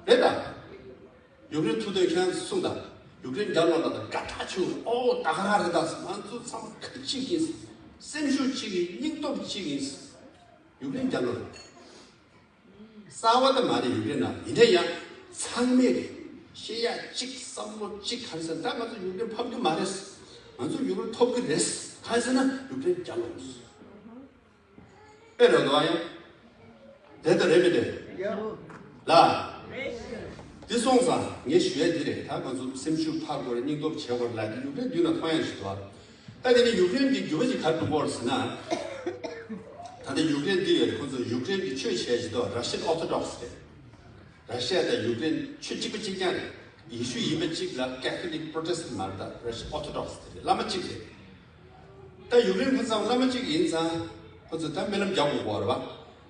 རེད་ད། ཡུཀ་རེན་ཐུག་དུས་ཁྱེད་རང་ཚོ་གསུངས་དང་། ཡུཀ་རེན་རྒྱ་ལོག་ལ་དང་དགའ་དྲག་བྱུང་། ཨོ་ད་ག་རང་རེད་ད། ང་ཚོ་ཚང་མ་ཁ་གཅིག་ཡིན། སེམས་ཤུགས་གཅིག་ཡིན། སྙིང་སྟོབས་གཅིག་ཡིན། ཡུཀ་རེན་རྒྱ་ལོག་རེད། གསར་བ་ད་མ་རེད་ཡུཀ་རེན་ནང་ཡིན་ནའི་ཡང་ཚང་མས་རེད། ཤེས་ཡ་གཅིག་བསམ་བློ་གཅིག་ག་རེ་ཟེར་ད་ང་ཚོ་ཡུཀ་རེན་ཕམ་གི་མ་རེད། ང་ཚོ་ཡུཀ་རེན་ཐོབ་གི་རེད། ག་རེ་ཟེར་ན་ཡུཀ་རེན་རྒྱ་ལོག་རེད། དཔེ་རེད་འདུག་ཨ་ཡ། དེ་ལྟར་རེད་མི་འདུག་ལ། འདི་སོང་ཙང་ངས་ཞུ་ཡ་འདི་རེད། ད་ང་ཚོ་སེམས་ཤུགས་འཕར་དགོས་རེད། སྙིང་སྟོབས་བྱེད་དགོས་རེད་ལ། འདི་ཡུཀ་རེན་མདུན་ལ་མཐོང་ཡ་ཞིག་འདུག་ཨ། ད་དེ་ནི་ཡུཀ་རེན་གྱི་འགྱུར་བ་ཞིག་ག་རེ་འགྲོ་གི་ཡོད་རེད་ཟེར་ན། ད་ལྟ་ཡུཀ་རེན་འདི་ཡོད་རེད། ཁོང་ཚོ་ཡུཀ་རེན་གྱི་ཆོས་བྱས་ཞིག་འདུག Russian Orthodox་རེད། ར་ཤི་ཡ་དང་ཡུཀ་རེན་ཆོས་གཅིག་པ་གཅིག་རྐྱང་རེད། ཡེ་ཤུ་ཡིན་པ་གཅིག་ལ་Catholic Protestant་མ་རེད་ད། Russian Orthodox་དེ་རེད། བླ་མ་གཅིག་རེད། ད་ཡུཀ་རེན་ཁོ་ཚང་བླ་མ་གཅིག་ཡིན་ཙང་ཁོ་ཚོ་ད་སྨོན་ལམ་རྒྱག་དགོས་གོ་རེད་བ།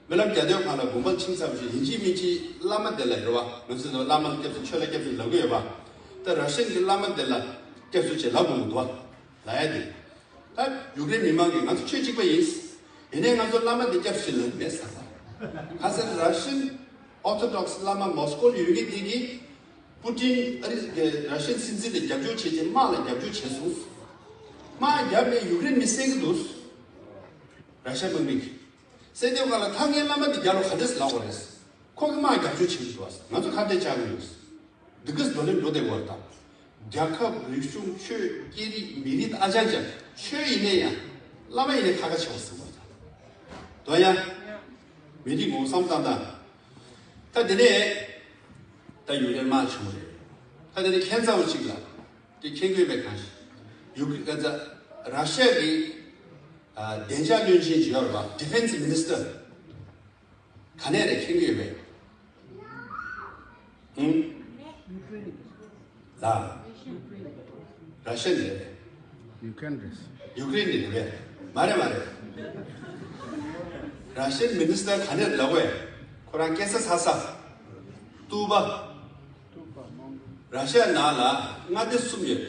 སྨོན་ལམ་རྒྱག་དུས་སྒང་ལ་དགོན་པ་ཕྱིན་ཚར་བ་ཞིག་ཡིན་གཅིག་མིན་གཅིག་བླ་མ་དེ་ལ་རེད་བ། ང་ཚོས་བླ་མ་ལ་སྐྱབས་སུ་མཆི་ལ་སྐྱབས་སུ་ལབ་གི་ཡོད་བ། ད་ར་ཤན་གྱི་བླ་མ་དེ་ལ་སྐྱབས་སུ་མཆི་ལབ་དགོས་འདུག་བ། ལབ་ཡ་དེ། ད་ཡུཀ་རེན་མི་མང་གིས་ང་ཚོ་ཆོས་གཅིག་པ་ཡིན། ཡིན་ནའི་ང་ཚོ་བླ་མ་འདི་སྐྱབས་སུ་ལེན་མེད་ཟེར་བ། ག་ཟེར་ར་ཤན་ཨོ་ཐོ་ཌོག་སི་བླ་མ་མོ་སི་ཀོ་ལ་ཡོད་མཁན་དེ་གིས་པུ་ཏིན་ཨ་རི་གི་ར་ཤན་སྲིད་འཛིན་ལ་རྒྱབ་སྐྱོར་བྱེད་ཀྱི་དམག་ལ་རྒྱབ་སྐྱོར་བྱས་སོང་། དམག་རྒྱབ་ནས་ཡུཀ་རེན་མི་བསད་ཀྱི་འདུག་ར་ཤ་དམག་མི་གིས། བསད་དུས་སྒང་ལ་ད་ངའི་བླ་མ་འདི་རྒྱ་ལོ་ག་འདྲས་ལབ་དགོས་རེད། ཁོ་གི་དམག་རྒྱབ་སྐྱོར་བྱེད་ཀྱི་འདུག་ང་ཚོ་ཁ་གཏད་བཅག་གི་ཡོད། འདི་གས་རྡོ་ལེབ་འགྲོ་བསྡད་པ་རེད་ད། རྒྱལ་ཁབ་རིག་གཞུང་ཆོས་སྐད་རིགས་མི་རིགས་ཨ་ཅག་ཅག་ཆོས་ཡིན་ནའི་ཡང་བླ་མ་ཡིན་ནའི་ཁ་ཁ་ཆེ་བ་ཟིན་པ་རེད། དོན་ཡང་མི་རིགས་ངོ་བསམ་བཏང་དང་། ད་དེ་ནས་ད་ཡུཀ་རེན་དམག་བྱུང་བ་རེད། ད་དེ་ནས་ཁྱད་མཚར་བ་གཅིག་ལ་དེ་མཁྱེན་གྱི་ཡོད་པས། གང་ཞིག་ཡུཀ་རེན་ག་ཚ་ར་ཤ་གི་བདེ་འཇགས་བློན་ཆེན་ཅིག་ཡོད་རེད་པ། Defense Minister། ག་ནས་རེད་མཁྱེན་གྱི་ཡོད་པས། ཧུམ། ལ། ར་ཤ་ནས་རེད། ཡུ་ཀེ་རེན་རེད། ཡུ་ཀེ་རེན་ནས་རེད་པས། མ་རེད་མ་རེད། ར་ཤན་མི་ནི་སི་ཊར་ག་ནས་རེད་ལབ་པས། ཁོ་རང་སྐད་ཆ་ཚ་ས། ཏུ་པ། ར་ཤ་ནང་ལ་མངའ་སྡེ་གསུམ་ཡོད།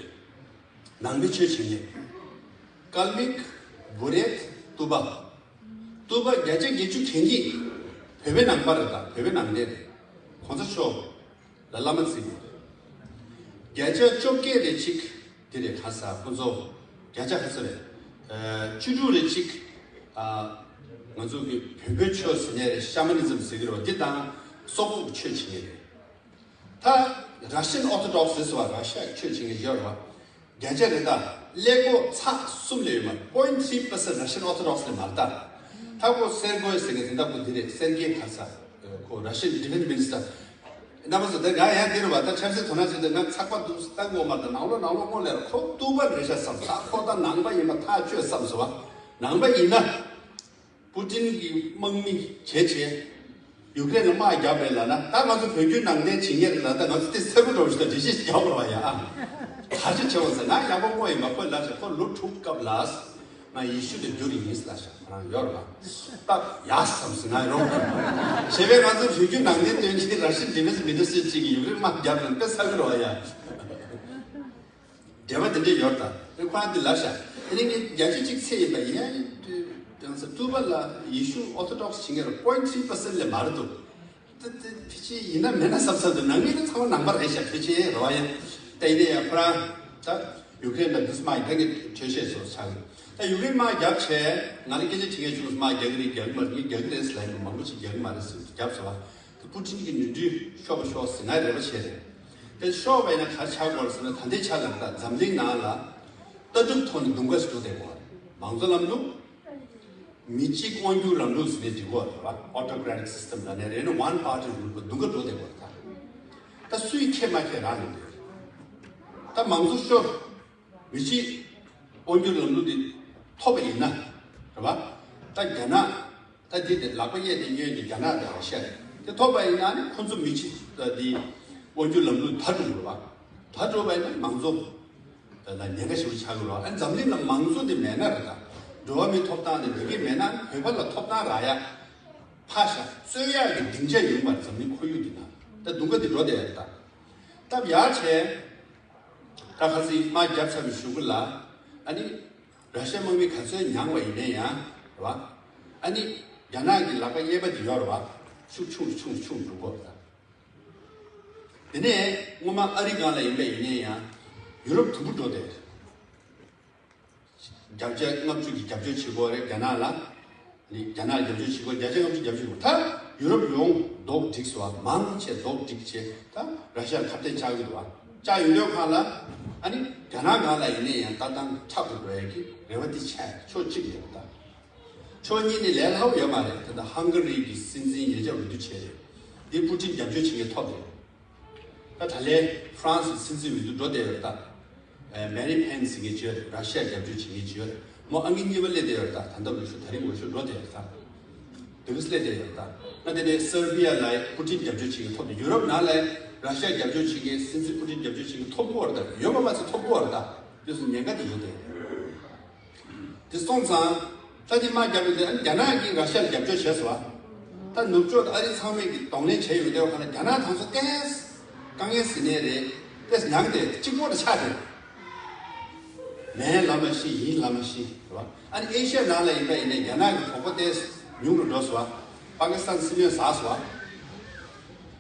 ནང་པའི་ཆོས་བྱེད་མཁན། ཀལ་མིག་བུ་རེད། ཏུ་པ། ཏུ་པ་བརྒྱ་ཆ་བརྒྱད་ཅུ་གན་གྱིས་བོད་པའི་ནང་པ་རེད་ད། བོད་པའི་ནང་བསྟན་རེད། གོང་ས་མཆོག་ལ་བླ་མ་བརྩི་གི་རེད། བརྒྱ་ཆ་བཅོ་བརྒྱད་རེ་གཅིག་དེ་རེད། ག་ས་ཁོ་ཚོ་བརྒྱ་ཆ་ག་ཚོད་རེད། ཨ་བཅུ་དྲུག་རེ་གཅིག་ཨ་ང་ཚོ་གི་བོན་པོའི་ཆོས་ཟེར་མཁན་རེད། ཤ་མ་ནི་ཛམ་ཟེར་གི་རེད་བ། འདི་དང་སོག་པོ་གི་ཆོས་བྱེད་མཁན་རེད། ད་Russian Orthodox་ཟེར་སོང་བ། ར་ཤ་ཡ་ཆོས་བྱེད་མཁན་ཡོད་རེད་བ། བརྒྱ་ཆ་རེད་ད། ཀླད་ཀོར་ཚེག་གསུམ་ལས་ཡོད་མ་རེད། Point three percent Russian Orthodox་ལས་མ་རེད་ད། ད་ཁོ་སེར་གོ་ཡ་ཟེར་མཁན་དེ་འདྲ་ཁོ་འདི་རེད། སེར་གེ་ག་ས་ཁོ་Russian Defense Minister། རྣམ་པ་ཚོ་དེ་ག་ཡང་འདི་རེད་བ། ད་ཆབ་སྲིད་དོ་སྣང་བྱེད་དུས་ང་ཚགས་པ་འདུག་ལྟ་དགོས་མ་རེད། ནང་ལོགས་ནང་ལོགས་སྔོན་ལ་ཁོ་ཏུ་པ་རེད་ཤག་བསམ། ད་ཁོ་ད་ནང་པ་ཡིན་པ་ཐག་ཆོད་བསམ་སོང་བ། ནང་པ་ཡིན་ན། པུ་ཏིན་གྱི་དམག་མི་བྱས་བྱས། ཡུཀ་རེན་ལ་དམག་རྒྱབ་རེད་ལབ་ན། ད་ང་ཚོ་བོད་བརྒྱུད་ནང་བསྟན་བྱེད་མཁན་རེད་ལབ། ད་ང་ཚོ་དེ་སེར་པོ་འདྲ་བོ་ཞིག་ལ་འགྲེལ་བཤད་ཞིག་རྒྱག་དགོས་རེད་བ་ཡ། ཨ། ག་རེ་བྱེད་དགོས་ཟེར་ན། ཡག་པོ་བསྔོ་ཡིན་པ། ཁོས་ལབ་ཤག་ཁོ་ལོ་དྲུག་སྐབས་ལ་ང་ཡེ་ཤུ་ལ་འགྱུར་ཡིན་ལབ་ཤག་ཁོ་རང་ཡོད་རེད་བ། སྟབས་ཡག་བསམ་སོང་ང་རང་། བྱས་པས་ང་ཚོ་བོད་བརྒྱུད་ནང་བསྟན་སྟོན་མཁན་Russian Defense Minister་ཅིག་གིས་ཡུཀ་རེན་དམག་རྒྱབ་ན་དཔེ་ཚ་གི་རེད་བ་ཡ། འབྲེལ་བ་དེ་འདྲས་ཡོད་ད། ཨེ་ཁོ་རང་དེ་ལབ་ཤག་དེ་ནས་ངས་བརྒྱ་ཆ་གཅིག་ཚད་ཡིན་པ་ཡིན་ཡང་དུས་དེང་ ཏུ་པ་ལ་ཡེ་ཤུ་ཨོ་ཐོ་ཌོག་སི་བྱེད་མཁན་ར་point three percent ལས་མ་རེད་འདུག་ད་ད་ཕལ་ཆེར་ཡིན་ན་མེད་ན་བསམ་བསམ་འདུག་ནང་མི་ད་ཚང་མ་ནང་པ་རེད་ཤག་ཕལ་ཆེར་རེད་བ། ཡང་ད་ཡིན་ན་ཡང་ཁོ་རང་ད་ཡུ་ཀེ་རེན་ལ་འདི་དམག་ཡིན་ད་ངས་གྲོས་བཤད་བཟོ་ཆགས་ཡོད། ད་ཡུ་ཀེ་རེན་དམག་རྒྱབ་བྱས་ང་ལ་སྐད་ཆ་དྲི་མཁན་བྱུང་། དམག་རྒྱག་གི་རེད་རྒྱག་གི་མ་རེད། ངས་རྒྱག་གི་རེད་ཟེར་ལབ་ཡིན། མང་པོ་ཞིག་རྒྱག་གི་མ་རེད་ཟེར་རྒྱབ་ཟེར་བ། ད་པུ་ཊིན་གྱི་ནོར་འཁྲུལ་ཤོར་བ་ཤོར་ཟེར་ང་རེ་བ་བྱས་རེད། དེ་ཤོར་བ་ཡིན་ན་ག་རེ་ཆགས་དགོས་རེད་ཟེར་ན། ད་ལྟའི་ཆ་ལ་ད་འཛམ་གླིང་ནང་ལ་ལྟ་གྲུབ་ཐོག་ནས་དུང་དཀར་ཞིག་འགྲོ་བསྡད་དགོས་རེད། མང་གཙོ་ལམ་ལུགས། མི་གཅིག་དབང་སྒྱུར་ལམ་ལུགས་ཟེར་ནས་འབྲི་གོ་རེད་བ། Autocratic system ལབ་ནས་རེད་ན། one party rule པ་དུང་དཀར་འགྲོ་བསྡད་དགོས་རེད། ད་ད་སུས་ཁས་མ་ཁས་རང་ལས་འདས་རེད། ད་མང་གཙོ་ཤོར། མི་གཅིག་དབང་སྒྱུར་ལམ་ལུགས་འདི་ཐོབ་པ་ཡིན་ན་རེད་བ། ད་རྒྱ་ནག་ད་འདི་དེ་ལག་པ་གཡས་དེ་གཡོན་དེ་རྒྱ་ནག་དང་ར་ཤ་རེད། དེ་ཐོབ་པ་ཡིན་ན་ནི་ཁོ་ཚོ་མི་གཅིག་ད་འདི་དབང་སྒྱུར་ལམ་ལུགས་ད་འགྲོ་རེད་བ། ད་འགྲོ་བ་ཡིན་ན་མང་གཙོ་ད་ད་ཉེན་ཁ་ཞེ་པོ་ཆགས་ཀྱི་རེད་བ། ཨ་འཛམ་གླིང་ལ་མང་གཙོ་དེ་མེད་ན་རེད། ད་འགྲོ་བ་མིའི་ཐོབ་ཐང་དེ་མི་སྒེར་མེད་ན་བོད་པ་ལ་ཐོབ་ཐང་རག་ཡ་ཕ་ཤ་རྩོད་ཡག་གི་སྡིངས་ཆ་ཡོད་མ་རེད། འཛམ་གླིང་ཁོར་ཡུག་འདི་ན་ད་དུང་དཀར་འདི་འགྲོ་བསྡད་ཡ་རེད། ད་སྟབས་ཡག་བྱས། ད་ཁ་སང་དམག་བརྒྱབ་ཚར་བའི་གཞུག་གུ་ལ་ཨ་ནི་ར་ཤ་དམག་མི་ག་ཚོད་མྱངས་པ་ཡིན་ནའི་ཡང་རེད་བ། ཨ་ནི་རྒྱ་ནག་གི་ལག་པ་གཡས་པ་དེ་ཡོད་རེད་བ། ཤུགས་ཆུང་ཆུང་ཆུང་འགྲོ་གོ་རེད། ད་དེ་ནས་སྔོན་མ་ཨ་རི་སྒང་ལ་ཡིན་པ་ཡིན་ནའི་ཡང་ཡུ་རོབ་དུམ་བུ་འགྲོ་བསྡད་རེད། རྒྱབ་ཆ་ལྔ་བཅུ་གི་རྒྱབ་སྐྱོར་བྱེད་དགོས་རེད་རྒྱ་ནག་ལ། ནི་རྒྱ་ནག་རྒྱབ་སྐྱོར་བྱེད་དགོས། རྒྱ་ཆ་ལྔ་བཅུ་རྒྱབ་སྐྱོར་བྱེད་དགོས། ད་ཡུ་རོབ་ཡོངས་རྡོག་སྒྲིག་སོང་བ། མང་ཆེ་རྡོག་སྒྲིག་བྱས་ད་ར་ཤ་ལ་ཁ་གཏད་བཅག་གི་འདུག་བ། བཅག་ཡོད་དུས་ཁ་ལ་ཨ་ནི་རྒྱ་ནག་སྒང་ལ་ཡིན་ནའི་ཡང་ལྟ་སྟངས་ཁྲག་ཏུ་འགྲོ་ཡ་གི་རེ་བ་འདི་ཆགས། ཕྱོགས་གཅིག་ནས་ད་ཕྱོགས་གཉིས་ནས་ལས་སླ་པོ་ཡོད་མ་རེད། ད་ལྟ་ཧང་ག་རི་གི་སྲིད་འཛིན་ཉེ་ཆར་འོས་བསྡུ་བྱས་རེད། འདི་པུ་ཊིན་རྒྱབ་སྐྱོར་བྱེད་མཁན་ཐོབ་རེད། ད་ད་ལན་ཧྥ་རན་སི་སྲིད་འཛིན་འོས་བསྡུ་འགྲོ་བསྡད་ཡོད་རེད་ད། ཨ་མེ་རི་པེན་ཟེར་མཁན་ཅིག་ཡོད་རེད། ར་ཤ་ཡ་རྒྱབ་སྐྱོར་བྱེད་མཁན་ཅིག་ཡོད་རེད། མོ་ཨང་ཀི་གཉིས་པ་སླེབས་བསྡད་ཡོད་རེད་ད། ད་ལྟ་འོས་ཤོག་ད་རིང་འོས་ཤོག་འགྲོ་བསྡད་ཡོད་རེད་ད། དེ་ག་སླེབས་བསྡད་ཡོད་རེད་ད། ང་དེ་ནས་སར་བྷི་ཡ་ལ་པུ་ཊིན་རྒྱབ་སྐྱོར་བྱེད་མཁན་ཐོབ་འདུག་ཡུ་རོབ་ནང་ལ་ར་ཤ་ཡ་རྒྱབ་སྐྱོར་བྱེད་མཁན་སྲིད་འཛིན་པུ་ཊིན་རྒྱབ་སྐྱོར་བྱེད་མཁན་ཐོབ་ཀྱི་ཡོད་རེད་ད། ཡོད་པ་མ་ཚད་ཐོབ་ཀྱི་ཡོད་རེད་ད། དེ་ཚོ་ཉེན་ཁ་དེ་ཡོད་དེ། དེ་སོང་ཙང་། ད་དེ་དམག་རྒྱབ་ཡོད་དེ་ཨ་ནི་རྒྱ་ནག་གིས་ར་ཤ་ལ་རྒྱབ་སྐྱོར་བྱས་སོང་བ། ད་ནུབ་ཕྱོགས་ཨ་རི་ཚང་མས་ཀྱི་གདོང་ལེན་བྱས་ཡོད་དེ་བ་ག་ལ་རྒྱ་ནག་དང་ཚོ་ཏེས་དཀའ་ངལ་ཟིན་ནས་རེད། ཏེས་མྱངས་ཏེ་གཅིག་པོ་ལ་ཆགས་ཏེ། མེད་ལ་མ་ཤི་ཡིན་ལ་མ་ཤི་རེད་བ། ཨ་ནི་ཨེ་ཤ་ཡ་ནང་ལ་ཡིན་པ་ཡིན་ནའི་རྒྱ་ནག་གི་གྲོགས་པོ་ཏེས་ཉུང་རུ་འགྲོ་སོང་བ། པ་ཀི་སི་ཐན་སྲིད་བློན་ཟགས་སོང་བ།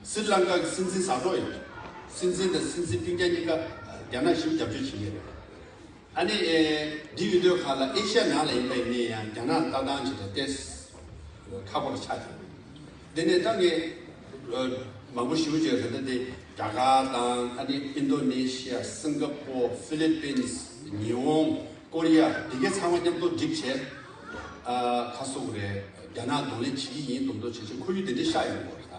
སི་རི་ལང་ཀ་གི་སྲིད་འཛིན་ཟགས་འགྲོ་ཡོད། སྲིད་འཛིན་དང་སྲིད་འཛིན་སྤུན་ཀྱག་གཉིས་ཀ་རྒྱ་ནག་ཞིབ་རྒྱབ་སྐྱོར་བྱེད་ངེས་རེད། ཨ་ནི་ཨེ་འདི་ཡོད་དུས་ཁ་ལ་ཨེ་ཤ་ཡ་ནང་ལ་ཡིན་པ་ཡིན་ནའི་ཡང་རྒྱ་ནག་ལྟ་སྟངས་ཅིག་ལ་ཏེས་ཁག་པོ་ཆགས་ཀྱི་འདུག་དེ་ནས་ད་ངས་མང་པོ་ཞུ་བྱས་ད་ལྟ་དེ་རྒྱ་གར་དང་ཨ་ནི་ཨིན་ཌོ་ནེ་ཤི་ཡ། སིང་ག་པོར། ཧྥི་ལི་པིན། ཉི་ཧོང་། ཀོ་རི་ཡ། འདི་གའི་ཚང་མ་མཉམ་དུ་སྒྲིག་བྱས། ཨ་ཁ་སོག་རེད། རྒྱ་ནག་གདོང་ལེན་བྱེད་ཀྱི་ཡིན་མདོག་མདོག་བྱས་བྱས་ཁོར་ཡུག་དེ་འདྲ་ཤར་ཡོང་གི་རེད་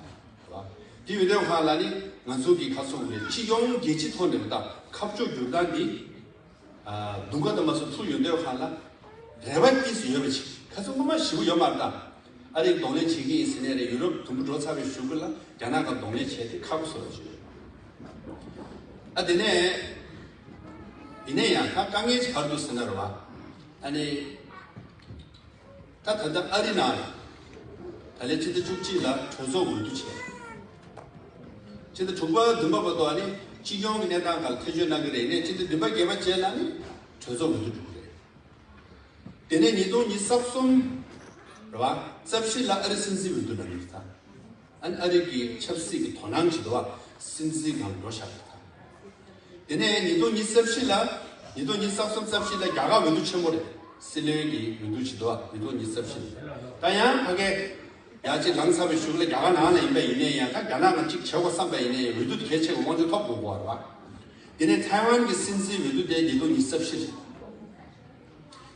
ད། དེ་ཡོད་དུས་ཁ་ལ་ནི་ང་ཚོ་གི་ཁ་སོག་རེད། སྤྱི་ཡོངས་རྒྱལ་སྤྱི་ཐོག་ནས་རེད་ད། ཁ་ཕྱོགས་བསྒྱུར་སྟངས་འདི། ཨ་དུང་དཀར་དུ་མ་སོང་ཚུར་ཡོང་དུས་ཁ་ལ་རེ་བ་ཏིས་ཡོད་པ་ཅིག་ཁ་ཚོ་སྔོན་མ་ཞིབ་པོ་ཡོད་མ་རེད་ད། ཨ་རིས་གདོང་ལེན་བྱེད་ཀྱི་ཡིན་ཟེར་ནས་རེད། ཡུ་རོབ་དུམ་བུ་འགྲོ་ཚར་བའི་གཞུག་གུ་ལ་རྒྱ་ནག་ག་གདོང་ལེན་བྱས་ཏེ་ཁག་པོ་བཟོ་བ་ཞིག་ཡོད། ཨ་དེ་ནས་ཡིན་ནའི་ཡང་ད་དཀའ་ངལ་ཅིག་ག་རེ་འདུག་ཟེར་ན་རེད་བ། ཨ་ནི་ད་ད་ལྟ་ཨ་རི་ནང་ལ་ད་ལན་ཕྱི་ཟླ་བཅུ་གཅིག་ལ་གྲོས་ཚོགས་འོས་བསྡུ་བྱས། ཕྱི་ཟླ་དྲུག་པ་བདུན་པ་བར་དུ་ཨ་ནི་སྤྱི་ཡོངས་ཀྱི་གནས་སྟངས་སྒང་ལ་ཐེ་བྱུས་གནང་གི་རེད། ནས་ཕྱི་ཟླ་བདུན་པ་བརྒྱད་པ་བཅས་ལ་ནི་གྲོས་ཚོགས་འོས་བསྡུ་འགྲོ་གི་རེད། དེ་ནས་ཉིས་སྟོང་ཉི་ཤུ་རྩ་གསུམ་རེད་བ། རྩ་བཞི་ལ་ཨ་རི་སྲིད་འཛིན་འོས་བསྡུ་གནང་གི་རེད་ད། ཨ་ནི་ཨ་རི་གི་ཆབ་སྲིད་ཀྱི་དོ་སྣང་བྱེད་དུ་བ་སྲིད་འཛིན་སྒང་ལ་འགྲོ་བཞག་རེད་ད། དེ་ནས་ཉིས་སྟོང་ཉི་ཤུ་རྩ་བཞི་ལ། ཉིས་སྟོང་ཉི་ཤུ་རྩ་གསུམ་རྩ་བཞི་ལ་རྒྱ་གར་འོས་བསྡུ་ཆེན་མོ་རེད། སྲིད་བློན་གྱི་འོས་བསྡུ་བྱེད་དུ་བ་ཉིས་སྟོང་ཉི་ཤུ་རྩ་བཞི་ལ། ད་ཡང་ཕ་གི་ཡ་གཅིག་ལངས་ཚར་བའི་གཞུག་ལ་རྒྱ་གར་ནང་ལ་ཡིན་པ་ཡིན་ནའི་ཡང་ད་རྒྱ་ནག་ནང་གཅིག་བྱེད་དགོས་བསམ་པ་ཡིན་ནའི་འོས་བསྡུ་དེ་གལ་ཆེ་བའི་དབང་ཆ་ཐོབ་དགོས་པ་རེད་བ། དེ་ནས་ཐའེ་ཝན་གྱི་སྲིད་འཛིན་འོས་བསྡུ་དེ་ཉིས་སྟོང་ཉི་ཤུ་རྩ་བཞི་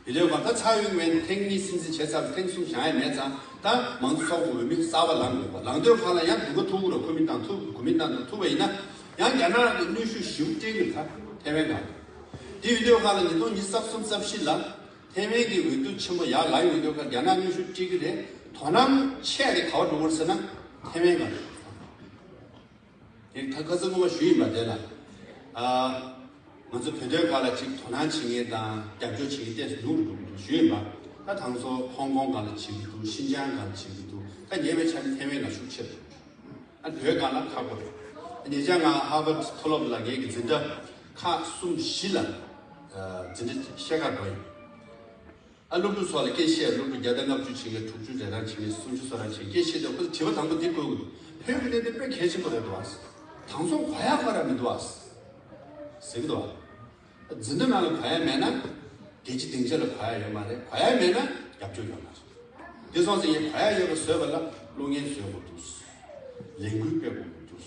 རེད། དེ་ལས་ཁ་ད་ཚའོ་ཡིན་མིན་ཐེངས་གཉིས་སྲིད་འཛིན་བྱས་ཚར། ཐེངས་གསུམ་བཞེངས་ཡ་མེད་ཙང་ད་མང་གཙོ་ཚོགས་པའི་འོས་མི་གསར་པ་ལངས་དགོས་པ། ལངས་དུས་ཁ་ལ་ཡང་སྡུག་ག་ཐུག་གི་རེད། ཁོ་མི་ཏང་ཐུག་གོ་མི་ཏང་ཐུག་པ་ཡིན་ན་ཡང་རྒྱ་ནག་གི་གནོན་ཤུགས་ཞེ་པོ་སྤྲད་གི་རེད་ད་ཐའེ་ཝན་ནང་། དེ་ཡོད་དུས་ཁ་ལ་ཉིས་སྟོང་ཉི་ཤུ་རྩ་གསུམ་རྩ་བཞི་ལ་ཐའེ་ཝན་གྱི་འོས་བསྡུ་ཆེན་མོ་ཡར་ལངས་ཡོང་དུས་ཁ་རྒྱ་ནག་གནོན་ཤུགས་སྤྲད་གི་རེད། དོ་སྣང་ཆེ་རེད་ག་བ་འགྲོ་གི་རེད་ཟེར་ན་ཐའེ་ཝན་ནང་རེད། དེ་ད་ཁ་སང་སྔོན་མ་ཞུས་ཡིན་པ་དེ་ལ། ཨ། ང་ཚོ་བོད་དོན་སྒང་ལ་ཅིག་དོ་སྣང་བྱེད་མཁན་དང་རྒྱབ་སྐྱོར་བྱེད་མཁན་ཏོག་ཙམ་ཉུང་རུ་འགྲོ་གི་འདུག་ཞུས་ཡིན་པ། ད་དང་ཚོ་ཧོང་ཀོང་སྒང་ལ་བྱེད་ཀྱི་འདུག་ཤིན་ཅང་སྒང་ལ་བྱེད་ཀྱི་འདུག་ད་ཉེ་བའི་ཆར་ནས་ཐའེ་ཝན་ལ་ཤུགས་ཆེ་རུ་འགྲོ། ཨ་བོད་སྒང་ལ་ཁག་པོ་རེད། ཉེ་ཆར་ང་ཧར་ཝརཌ་མཐོ་སློབ་ལ་ངེད་ཀྱི་འཛིན་གྲྭ་ཁག་གསུམ་བཞི་ལ་འཛིན་གྲྭ་བཤད་གར་འགྲོ་ཡིན། ཨ། སློབ་ཕྲུག་ཚོ་ལ་སྐད་བཤད། སློབ་ཕྲུག་བརྒྱ་དང་ལྔ་བཅུ་བྱེད་མཁན། དྲུག་ཅུ་རེ་རང་བྱེད་མཁན། སུམ་ཅུ་སོ་རང་བྱེད་མཁན་སྐད་བཤད་དུས། ཁོ་ཚོ་དྲི་བ་དང་པོ་འདི་བཀོད་དགོས་འདུག་བོད་ཀྱི་གནད་དོན་དཔེ་གལ་ཆེན་པོ་རེད་འདུག་ཨ། དེང་སང་གོ་ཡ་གོ་ར་མི་འདུག་ཨ། ཟེར་གི་འདུག་ཨ། འཛིན་གྲྭ་ནང་ལ་གོ་ཡ་མེད་ན་རྒྱལ་སྤྱི་སྡིངས་ཆ་ལ་གོ་ཡ་ཡོད་མ་རེད། གོ་ཡ་མེད་ན་རྒྱབ་སྐྱོར་ཡོད་མ་རེད། དེ་སོང་ཙང་ངས་གོ་ཡ་ཡོད་པ་བཟོས་པ་ལ་གློག་བརྙན་བཟོས་དགོས་འདུག་ལས་འགུལ་སྤེལ་དགོས་འདུག་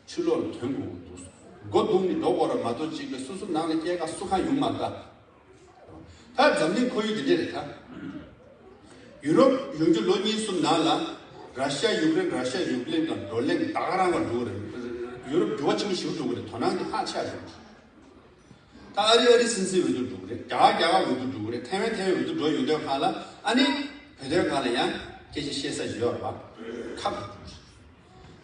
ཕྱི་ལོགས་ལ་ཐོན་དགོས་འདུག་སྒོ་བརྡུངས་ནས་འགྲོ་དགོས་ར་མ་གཏོགས་གཅིག་གི་སོ་སོ་ནང་ལ་སྐྱེལ་ཁ་སུ་ཁ་ཡོང་མ་ད། ད་འཛམ་གླིང་ཁོར་ཡུག་འདི་འདྲ་རེད་ད། ཡུ་རོབ་ཡོང་རྒྱུ་ལོ་གཉིས་གསུམ་ནང་ལ་ར་ཤ་ཡུཀ་རེན། ར་ཤ་ཡུཀ་རེན་དང་བགྲོ་གླེང་ད་ག་རང་བ་འགྲོ་གི་རེད། ཡུ་རོབ་འགྱུར་བ་ཆེན་པོ་ཞིག་འགྲོ་གི་རེད། དོ་སྣང་གི་ཧ་ཅང་ཞིག་འགྲོ་གི་རེད། ད་ཨ་རི་ཨ་རི་སྲིད་འཛིན་འོས་བསྡུ་འགྲོ་གི་རེད། རྒྱ་གར་རྒྱ་གར་འོས་བསྡུ་འགྲོ་གི་རེད། ཐའེ་ཝན་ཐའེ་ཝན་འོས་བསྡུ་འགྲོ་ཡོང་དུས་སྒང་ལ་ཨ་ནི་བོད་དོན་སྒང་ལ་ཡང་སྐད་ཆ་བཤད་ས་ཡོད་རེད་པ། ཁག་འགྲོ་གི་རེད།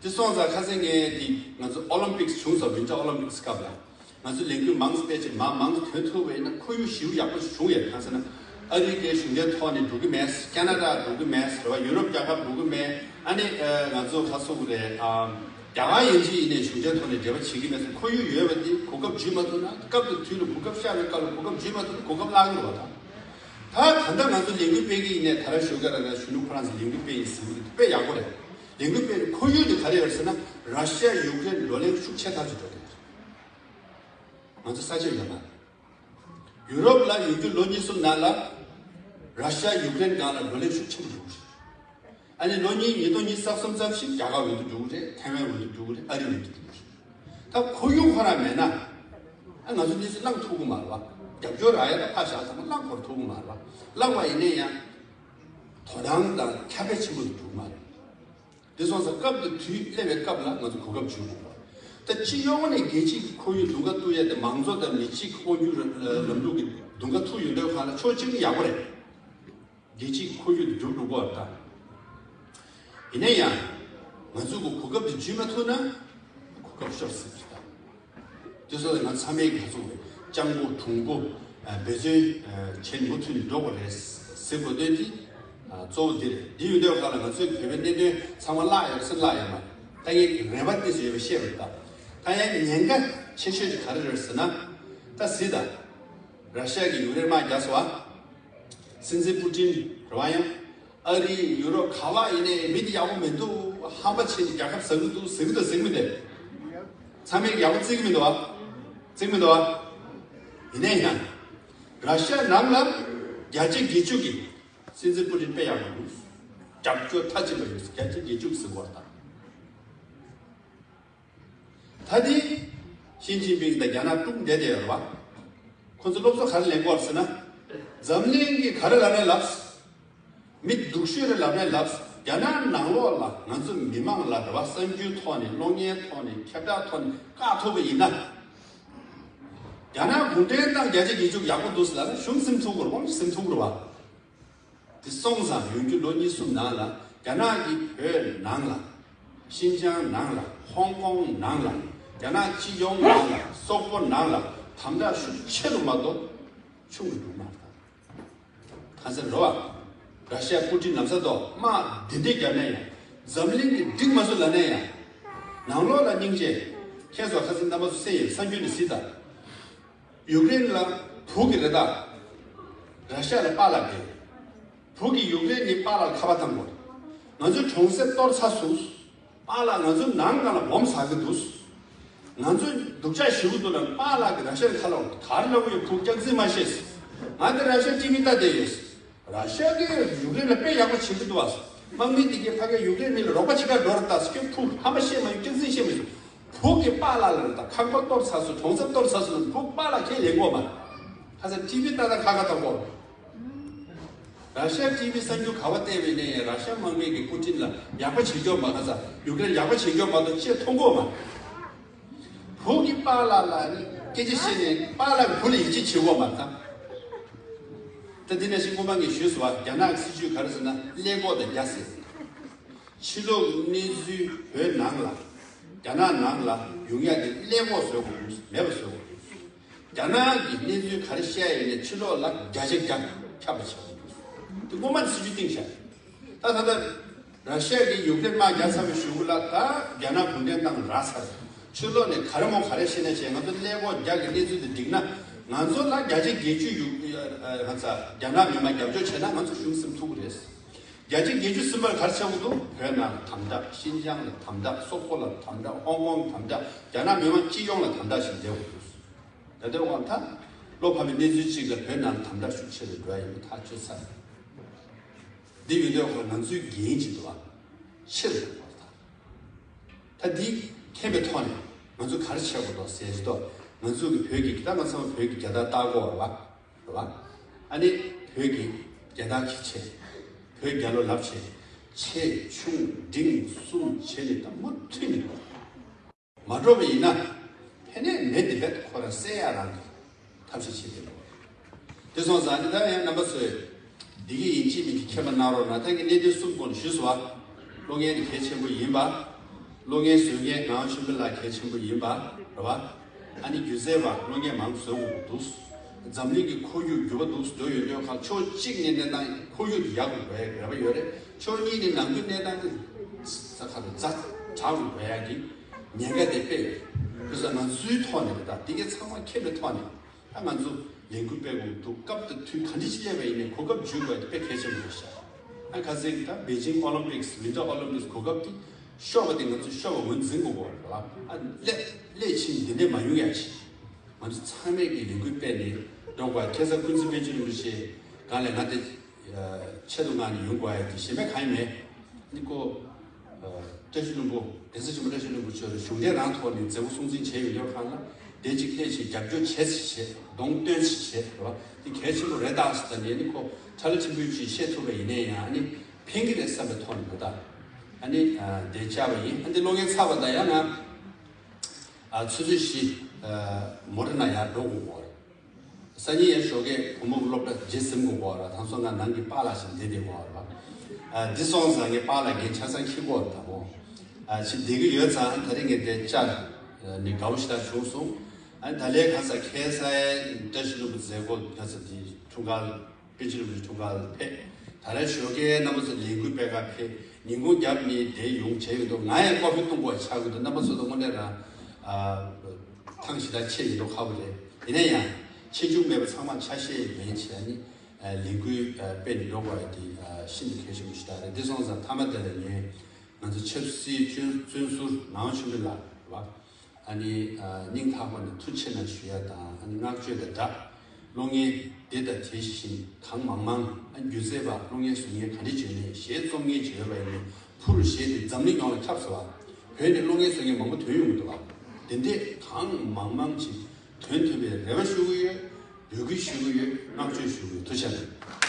དེ་སོང་ཙང་ཁ་སང་ངས་དེ་ང་ཚོ་ཨོ་ལིམ་པིག་སི་བྱུང་སོང་། ཝིན་ཊར་ཨོ་ལིམ་པིག་སི་སྐབས་ལ་ང་ཚོ་ལས་འགུལ་མང་སྤེལ་ཅིག་མ་མང་ཐོན་ཐུབ་པ་ཡིན་ན་ཁོར་ཡུག་ཞེ་པོ་ཡག་པོ་ཞིག་བྱུང་ཡོད། གང་ཟེར་ན་ཨ་རི་གའི་གཞུང་འབྲེལ་ཐོག་ནས་འགྲོ་གི་མེད། ཁེ་ན་ཌ་འགྲོ་གི་མེད་རེད་བ། ཡུ་རོབ་རྒྱལ་ཁབ་འགྲོ་གི་མེད། ཨ་ནི་ཨ་ང་ཚོ་ག་ཚོད་རེད། ཨ་རྒྱ་གར་ཡན་ཆད་ཡིན་ནའི་གཞུང་འབྲེལ་ཐོག་ནས་འབྲེལ་བ་བྱེད་ཀྱི་མེད་ཙང་ཁོར་ཡུག་ཡོད་པ་དེ་གོ་སྐབས་འཇུས་མ་ཐུབ་ན། སྐབས་དེ་དུས་ལ་གོ་སྐབས་ཤར་བའི་སྐབས་ལ་གོ་སྐབས་འཇུས་མ་ཐུབ་ན་གོ་སྐབས་བརླག་གི་རེད་བ། ད་ད་ད་ལྟ་ང་ཚོ་ལས་འགུལ་སྤེལ་གྱི་ཡིན་ནའི་ད་ར་ཞོགས་ཀ་ར་ད་གཞོན་ནུ་ཁོ་རང་ཚོ་ལས་འགུལ་སྤེལ་ཡིན་ཟེར་གི་འདུག་དཔེ་ཡག་པོ་རེད། ལས་འགུལ་སྤེལ་ནས་ཁོར་ཡུག་དེ་ག་རེ་ཡོད་ཟེར་ན་ར་ཤི་ཡ་ཡུཀ་རེན་བགྲོ་གླེང་ཤུགས་ཆེ་ཐག་ཆོད་འགྲོ་གི་རེད། ང་ཚོ་ས་ཆ་ཡོད་མ་རེད། ཡུ་རོབ་ལ་ཡོང་རྒྱུ་ལོ་གཉིས་གསུམ་ནང་ལ་ར་ཤི་ཡ་ཡུཀ་རེན་སྒང་ལ་བགྲོ་གླེང་ཤུགས་ཆེན་པོ་འགྲོ་གི་རེད། ཨ་ནི་ལོ་གཉིས་ཉིས་སྟོང་ཉི་ཤུ་རྩ་གསུམ་ཙམ་ཞིག་རྒྱ་གར་འོས་བསྡུ་འགྲོ་གི་རེད། ཐའེ་ཝན་འོས་བསྡུ་འགྲོ་གི་རེད། ཨ་རི་འོས་བསྡུ་འགྲོ་གི་རེད། ད་ཁོར་ཡུག་ཁོ་རང་མེད་ན་ཨ་ང་ཚོ་གནས་ཚུལ་བླངས་ཐུབ་གི་མ་རེད་བ། རྒྱབ་སྐྱོར་རག་ཡ་ད་ཕར་བཞག་ཚང་མ་བླངས་འཁོར་ཐུབ་གི་མ་རེད་བ། བླངས་པ་ཡིན་ན་ཡང་དོ་སྣང་དང་ཁྱབ་སྤེལ་ཆེན་པོ་འགྲོ་གི་མ་རེད། དེ་སོང་ཙང་སྐབས་དེ་དུས་སླེབས་པའི་སྐབས་ལ་ང་ཚོ་གོ་སྐབས་འཇུས་དགོས་པ། ད་སྤྱི་ཡོངས་ནས་རྒྱལ་སྤྱིའི་ཁོར་ཡུག་གདུང་ཁ་གཏུག་ཡ་དེ་མང་གཙོ་དང་མི་གཅིག་དབང་སྒྱུར་ལམ་ལུགས་ཀྱི་གདུང་ཁ་ཐུག་ཡོང་དུས་སྒང་ལ་ཕྱོགས་གཅིག་ནས་ཡག་པོ་རེད། རྒྱལ་སྤྱིའི་ཁོར་ཡུག་དེ་འགྱུར་འགྲོ་གི་ཡོད་རེད་ད། ཡིན་ན་ཡང་ང་ཚོ་གི་གོ་སྐབས་དེ་འཇུས་མ་ཐུབ་ན་གོ་སྐབས་ཤོར་སྲིད་ཀྱི་རེད་ད། དེ་སོགས་ལ་ང་ཚང་མས་ག་ཚོད་རེད། སྤྱང་པོ་གྲུང་པོ་འབད་བརྩོན་བྱས་མུ་མཐུད་ནས་འགྲོ་དགོས་རེད་ཟེར་དགོས་དོན་དེ་གཙོ་བོ་འདི་རེད། འདི་ཡོད་དུས་སྒང་ལ་ང་ཚོའི་བོད་པའི་གནད་དོན་ཚང་མ་བརླག་ཡོད་ཟེར་བརླག་ཡོད་མ་རེད། ད་ངས་རེ་བ་ཏོག་ཙམ་ཡོད་པ་བཤད་པ་རེད་ད། ད་ཡང་ཉེན་ཁ་ཆེ་ཤོས་ཅིག་ག་རེ་རེད་ཟེར་ན། ད་གཟིགས་དང་། ར་ཤི་ཡ་གིས་ཡུཀ་རེན་དམག་རྒྱག་སོང་བ། སྲིད་འཛིན་པུ་ཏིན་རེད་བ། ཡང་ཨ་རི་ཡུ་རོབ་ག་པ་ཡིན་ནའི་མི་འདི་ཡག་པོ་མི་འདུག་ཧམ་པ་བྱས་ནས་རྒྱལ་ཁ་ཟ་གི་འདུག་ཟེར་གི་འདུག་ཟེར་གི་མི་འདུག་ཚང་མས་ཡག་པོ་བརྩི་གི་མི་འདུག་བ། བརྩི་གི་མི་འདུག་བ། ཡིན་ནའི་ཡང་ར་ཤི་ཡ་ནང་ལ་རྒྱལ་སྤྱི་རྒྱལ་སྤྱི་གིས་སྲིད་འཛིན་པུ་ཏིན་དཔེ་ཡག་པོ་འདུག་རྒྱབ་སྐྱོར་མཐའ་གཅིག་ཏུ་ཡོད། རྒྱལ་སྤྱི་རྒྱལ་སྤྱི་གིས་ཟེར་བ་དང་། ད་དེ་ཞི་ཅིན་ཕིང་དང་རྒྱ་ནག་དཀྲུག་བསྡད་བསྡད་ཡོད་རེད་བ། ཁོ་ཚོ་སློབ་གསོ་ག་རེ་ལེན་གྱི་ཡོད་རེད་ཟེར་ན། འཛམ་གླིང་གིས་ག་རེ་ལབ་ནའི་ལབ། མི་སྡུག་ཤོས་རེ་ལབ་ནའི་ལབ། རྒྱ་ནག་ནང་ལོགས་ལ་ང་ཚོ་མི་མང་ལ་རེད་བ། གསར་འགྱུར་ཐོག་ནས་གློག་བརྙན་ཐོག་ནས་ཁྱབ་བསྒྲགས་ཐོག་ནས་བཀག་ཐུབ་པ་ཡིན་ན། རྒྱ་ནག་གུང་ཁྲན་ཏང་རྒྱལ་སྤྱི་རྒྱལ་སྤྱི་ཡག་པོ་འདུག་ཟེར་ལབ་ན་གཞུང་ཟིན་ཐུབ་ཀྱི་རེད། དབང་ཆ་ཟིན་ཐུབ་ཀྱི་རེད་བ། དེ་སོང་ཙང་ཡོང་རྒྱུ་ལོ་གཉིས་གསུམ་ནང་ལ་རྒྱ་ནག་གིས་བོད་ནང་ལ། ཤིན་ཅང་ནང་ལ། ཧོང་ཀོང་ནང་ལ། རྒྱ་ནག་སྤྱི་ཡོངས་ནང་ལ། སོག་པོ་ནང་ལ་དམ་དྲག་ཤུགས་ཆེ་རུ་མ་གཏོགས་ཆུང་རུ་འགྲོ་མ་རེད། གང་ཟེར་རོ་བ། ར་ཤི་ཡ་པུ་ཏིན་ལམ་སང་དོ་དམག་འདི་འདྲས་བརྒྱབ་ན་ཡང་འཛམ་གླིང་གིས་འགྲིག་མ་སོང་ལབ་ན་ཡང་། ནང་ལོགས་ལ་སྙིང་རྗེ། ཁྱེད་ཚོ་ཁ་སང་རྣམ་པ་ཚོ་གསན་ཡོད། གསར་འགྱུར་ནས་གཟིགས་དང་། ཡུཀ་རེན་ལ་བུ་གི་རེད་ད། ར་ཤ་ལ་པཱ་ལགས་རེད། བུ་གིས་ཡུཀ་རེན་གྱི་པཱ་ལགས་ལ་ཁ་པར་བཏང་དགོས། ང་ཚོའི་གྲོང་གསེབ་གཏོར་ཚར་སོང་། པཱ་ལགས་ང་ཚོའི་ནང་སྒང་ལ་སྦོམ་ཟ་གི་འདུག་ང་ཚོ་སྡུག་ཅག་ཞེ་པོ་འདུག་ལབ། པཱ་ལགས་ཀྱིས་ར་ཤ་ལ་ཁ་ལོག་ག་རེ་ལབ་ཀྱི་ཡོད། བུ་སྐྱག་རྫུན་མ་བཤད། ང་འདི་ར་ཤ་ཊི་ཝི་ལྟ་བསྡད་ཡོད། ར་ཤ་གིས་ཡུཀ་རེན་ལ་དཔེ་ཡག་པོ་བྱེད་ཀྱི་འདུག་བ། དམག་མི་འདི་གས་ཕ་གིར་ཡུཀ་རེན་མི་ལ་རོགས་པ་བྱེད་ག་འགྲོ་རེད་ད་ཟེར། ཁྱོད་བུ་ཧམ་པ་བཤད་མ་ཡོང་། སྐྱག་རྫུན་བཤད་མ་ཡོང་། བུ་གིས་པཱ་ལགས་ལ་ད་ཁང་པ་གཏོར་ཚར་སོང་། གྲོང་གསེབ་གཏོར་ཚར་སོང་། བུ་པཱ་ལགས་ཁས་ལེན་དགོས་མ། ཁ་སང་ཊི་ཝི་ལྟ་ད་ཁ་ཁ་ཐོག་གོ། ར་ཤ་ཊི་ཝི་གསར་འགྱུར་ག་བ་བལྟས་པ་ཡིན་ནའི་ར་ཤ་དམག་མི་གིས་པུ་ཏིན་ལ་ཡག་པོ་བྱེད་ཀྱི་ཡོད་མ། ཁ་སང་ཡུཀ་རེན་ཡག་པོ་བྱེད་ཀྱི་ཡོད་མ་གཏོགས་ཅི་མཐོང་གོ་མ། བུ་གིས་པཱ་ལགས་ལ་ནི་སྐད་ཆ་བཤད་ནས་པཱ་ལགས་ཀྱིས་བུ་ལ་ཡིད་ཆེས་བྱེད་དགོས་མ་ད། ད་འདི་ནང་བཞིན་སྔོན་མ་ངས་ཞུས་སོང་བ། རྒྱ་ནག་གི་སྲིད་ཇུས་ག་རེ་ཟེར་ན་ཀླད་ཀོར་དང་རྒྱ་ཟེར། ཕྱི་ལོགས་གནས་ཚུལ་བོད་ནང་ལ། རྒྱ་ནག་ནང་ལ་ཡོང་ཡ་དེ་ཀླད་ཀོར་བཟོ་དགོས་འདུག་མེད་པ་བཟོ་དགོས་འདུག་རྒྱ་ནག་གིས་གནས་ཚུལ་ག་རེ་བཤད་ཡིན་ནའི་ཕྱི་ལོགས་ལ་བརྒྱ་ཆ་བརྒྱ་ཁྱབ་པ་བྱེད་དགོས་འདུག་དེ་སྔོན་མ་ནས་སྲིད་ཇུས་བཏིང་བཞག་ད་ད་ལྟ་ར་ཤི་ཡ་གིས་ཡུཀ་རེན་དམག་རྒྱག་ཚར་བའི་གཞུག་གུ་ལ་ད་རྒྱ་ནག་གུང་ཁྲན་ཏང་རག་ཚར། ཕྱི་ལོགས་ནས་ག་རེ་མོ་ག་རེ་བཤད་ན་བྱས། ང་ཚོ་ཀླད་ཀོར་རྒྱ་གི་གནས་ཚུལ་དེ་འགྲིག་ན། ང་ ང་ཚོ་ལ་བརྒྱ་ཆ་བརྒྱད་ཅུ་ཡུ་ཨ་ཨ་ང་ཚོ་རྒྱ་ནག་མི་མང་རྒྱབ་སྐྱོར་བྱས་ན་ང་ཚོ་གཞུང་སེམས་ཐུག་གི་རེད། བརྒྱ་ཆ་བརྒྱད་ཅུ་ཟིན་པར་ག་རེ་བྱེད་དགོས་འདུག་བོད་ནང་ལ་དམ་དྲག་ཤིན་ཅང་ལ་དམ་དྲག་སོག་པོ་ལ་དམ་དྲག་ཧོང་ཀོང་དམ་དྲག་རྒྱ་ནག་མི་མང་སྤྱི་ཡོངས་ལ་དམ་དྲག་ཞིག་བསྡད་དགོས་འདུག་ད་ལྟའི་དབང་ཐང་བློ་ཕམ་པའི་གནས་ཚུལ་གཅིག་ལ་བོད་ནང་དམ་དྲག་ཤུགས་ཆེ་རུ་འགྲོ་ཡ་ཡིན་པ་ཐག་ཆོད་ཚར། འདི་ཡོད་དུས་ཁོ་ང་ཚོའི་འགན་ཅིག་འདུག་བ། ཆེ་རུ་འགྲོ་བ་དང་། ད་འདི་མཁྱེན་པའི་ཐོག་ནས་ང་ཚོ་ག་རེ་བྱེད་དགོས་འདུག་ཟེར་གྱི་འདུག་ང་ཚོ་གི་བོད་ཀྱི་ད་ང་ཚང་མ་བོད་ཀྱི་རྒྱལ་དར་བཏགས་དགོས་བ་རེད་བ། ཨ་ནི་བོད་ཀྱི་རྒྱལ་དར་གྱི་ཆེད། བོད་རྒྱལ་ལོ་ལབ་བྱེད། ཆེ་ཆུང་འབྲིང་གསུམ་བྱས་ནས་ད་མུ་མཐུད་ནས། མ་འགྲོ་བ་ཡིན་ན། ཕན་ནས་མེད་དེ་བས་ཁོ་རང་བསད་ཡ་རང་གི་ཐབས་ཤེས་བྱེད་དེ་ལོ། དེ་སོང་ཙང་ནི་ད་ཡང་རྣམ་པ་ཚོས། འདི་གི་ཡིན་གཅིག་མིན་གཅིག་མཁྱེན་པ་གནང་རོགས་གནང་། ད་གི་གནད་དོན་གསུམ་སྐོར་ཞུས་སོང་བ། བློ་ངན་ནི་གལ་ཆེན་པོ་ཡིན་པ། བློ་ངན་བཟོ་མཁན་ངག་དབང་ཆོས་འཕེལ་ལགས་གལ་ཆེན་པོ་ཡིན་པ། རེད་བ། ཨ་ནི་སྒྱུ་རྩལ་བ་བློ་ངན་མང་བཟོ་དགོས་འདུག་འཛམ་གླིང་གི་ཁོར་ཡུག་འགྱུར་བ་འདུག་འགྲོ་ཡོད་དུས་ཁ་ཕྱོགས་གཅིག་ནས་གནས་སྟངས་ཁོར་ཡུག་དེ་ཡག་དགོས་པའི་རེ་བ་ཡོད་རེད། ཕྱོགས་གཉིས་ནས་ནང་ཁུལ་གནས་སྟངས་དེ་ས་ཁ་རུ་ཛ་དྲག་དགོས་པའི་ཡག་གི་ཉེན་ཁ་དེ་དཔེ་ཡོད་རེད། བྱས་ཙང་ང་ཚོའི་ཐོག་ནས་རེད། ད་དེ་གའི་ཚང་མ་མཁྱེན་པའི་ཐོག་ནས་ད་ང་ཚོ་ལས་འགུལ་སྤེལ་དགོས་འདུག་སྐབས་དང་དུས་ག་འདྲ་ཞིག་སླེབས་པ་ཡིན་ནའི་གོ་སྐབས་འཇུས་དགོས་དེ་དཔེ་གལ་ཆེན་པོ་རེད་ཤག་ཨ་ཁ་སང་གི་ད་པེ་ཅིང་ཨོ་ལིམ་པིག་སི་ཝིན་ཊར་ཨོ་ལིམ་པིག་སི་གོ་སྐབས་དེ་ཤོར་བ་དེ་ང་ཚོས་ཤོར་བ་ངོས་འཛིན་དགོས་པ་རེད་བ། ཨ་སླད་སླད་ཕྱིན་འདི་འདྲས་མ་ཡོང་ཡ་ཆེད། ང་ཚོ་ཚང་མས་ཀྱི་ལས་འགུལ་སྤེལ་ནས་འགྲོ་དགོས། ཁ་སང་ཀུན་གཟིགས་པཎ་ཆེན་རིན་པོ་ཆེ་སྒང་ལ་ང་དེ་ཆེད་དུ་མངགས་ནས་ཡོང་དགོས་ཡ་དེ་གཞན་པ་གང་ཡང་མེད། ནི་ཁོ་བཀྲ་ཤིས་ལྷུན་པོ་གདན་ས་ཆེན་པོ་བཀྲ་ཤིས་ལྷུན་པོ་མཆོག་ལ་གཞུང་འབྲེལ་རང་ཐོག་ནས་མཛད་སྒོ་སྲུང་བརྩི་བྱས་ཡོད་ཡོད་ཁང་ལ་དེ་གཅིག་སླད་ཕྱིན་རྒྱབ་སྐྱོར་བྱས་ཟེར་བྱས་གདོང་སྟོན་ཟེར་བྱས་རེད་བ། དེ་གལ་ཆེན་པོ་རེད་ད་ཟེར། ད་ནས་ནི་ཁོ་ཁྲ་ལ་ཆེན་པོའི་ཅིག་བཤད་ཐུབ་པ་ཡིན་ནའི་ཡང་ཨ་ནི་ཕན་གྱི་རེད་བསམ་པའི་ཐོག་ནས་རེད་ད། ཨ་ནི་དེ་བཅར་བ་ཡིན། ཨ་འདི་གློག་བརྙན་ཚར་བ་དང་ཡང་ང་ཨ་ཆུ་ཚོད་བཞི་མོ་ཊ་ནང་ཡར་འགྲོ་དགོས་པ་རེད། སང་ཉིན་ཡང་ཞོགས་ཀས་བུ་མོ་གི་སློབ་གྲྭ་རྗེས་ཟིན་དགོས་པ་རེད། ད་སོང་ང་ནང་གི་པཱ་ལགས་ཤིག་བསྡད་བསྡད་དགོས་པ་རེད། ཨ་འདི་སོང་ཙང་ངས་པཱ་ལགས་འགན་ཆ་ཚང་འཁྱེར་དགོས་རེད་ད་མོ། ཨ་ཅིག་བསྡད་ཀྱི་ཡོད་ཙང་ད་རེས་ངས་དེ་བཅར་ནས་དགའ་བོ་ཞེ་དྲག་བྱུང་སོང་། ཨ་ད་ལས་ཁ་ས་ཁ་སའི་བཀྲ་ཤིས་ལྷུན་པོ་མཛད་སྒོ་ཁ་ས་དེ་འཁྲུངས་སྐར། པཎ་ཆེན་རིན་པོ་ཆེ་འཁྲུངས་སྐར་ལ་ཕེབས། ད་རེས་ཞོགས་ཀས་རྣམ་པ་ཚོ་ལས་འགུལ་སྤེལ་ག་ཕེབས། ཉིན་གུང་རྒྱབ་ནས་དེ་ཡོང་བྱས་ཡོད་འདུག་ང་ཡང་ཀོ་ཕི་བཏུང་དགོས་ཆགས་ཀྱི་འདུག་རྣམ་པ་ཚོ་དང་དངོས་གནས་རང་ཨ་ཐང་ཞེ་དྲག་ཆད་ཡོད་འདུག་ཁག་པོ་རེད། ཡིན་ན་ཡང་ཆེ་ཆུང་མེད་པ་ཚང་མ་ཆ་ཤས་ལེན་བྱས་ནས་ཨ་ལས་འགུལ་ཨ་སྤེལ་ནས་འགྲོ་དགོས་ཡ་དེ་ཨ་ཤིན་ཏུ་གལ་ཆེན་པོ་ཞེ་དྲག་རེད། འདི་སོང་ཙང་མཐའ་མ་དེ་ལ་ངས་ང་ཚོ་ཆབ་སྲིད་བཙོན་བཙོན་ཟུར་ངག་དབང་ཆོས་འཕེལ་ལགས་རེད་བ། ཨ་ནི་ཨ་སྙིང་ཐག་པ་ནས་ཐུགས་རྗེ་གནང་ཞུ་ཡ་དང་། ཨ་ནི་བསྔགས་བརྗོད་དང་སྦྲགས་གློག་བརྙན་འདི་དང་དེ་བཞིན་གང་མང་མང་། ཨ་སྒྱུ་རྩལ་པ་གློག་བརྙན་བཟོ་མཁན་ག་འདྲ་བྱས་ནས་གཞས་རྩོམ་མཁན་བྱས་ཡོད་པ་ཡིན་ནའི་ཕུར་གཞས་དེ་འཛམ་གླིང་ཡོངས་ལ་ཁྱབ་སོང་བ། བོད་ནས་གློག་བརྙན་བཟོ་མཁན་མང་པོ་ཐོན་ཡོང་གི་འདུག་བ། དེ་འདྲས་གང་མང་མང་ཅིག་ཐོན་ཐུབ་པའི་རེ་བ་ཞུ་གི་ཡོད། འབོད་སྐུལ་ཞུ་གི་ཡོད། བསྔགས་བརྗོད་ཞུ་གི་ཡོད། ཐུགས་རྗེ་གནང་།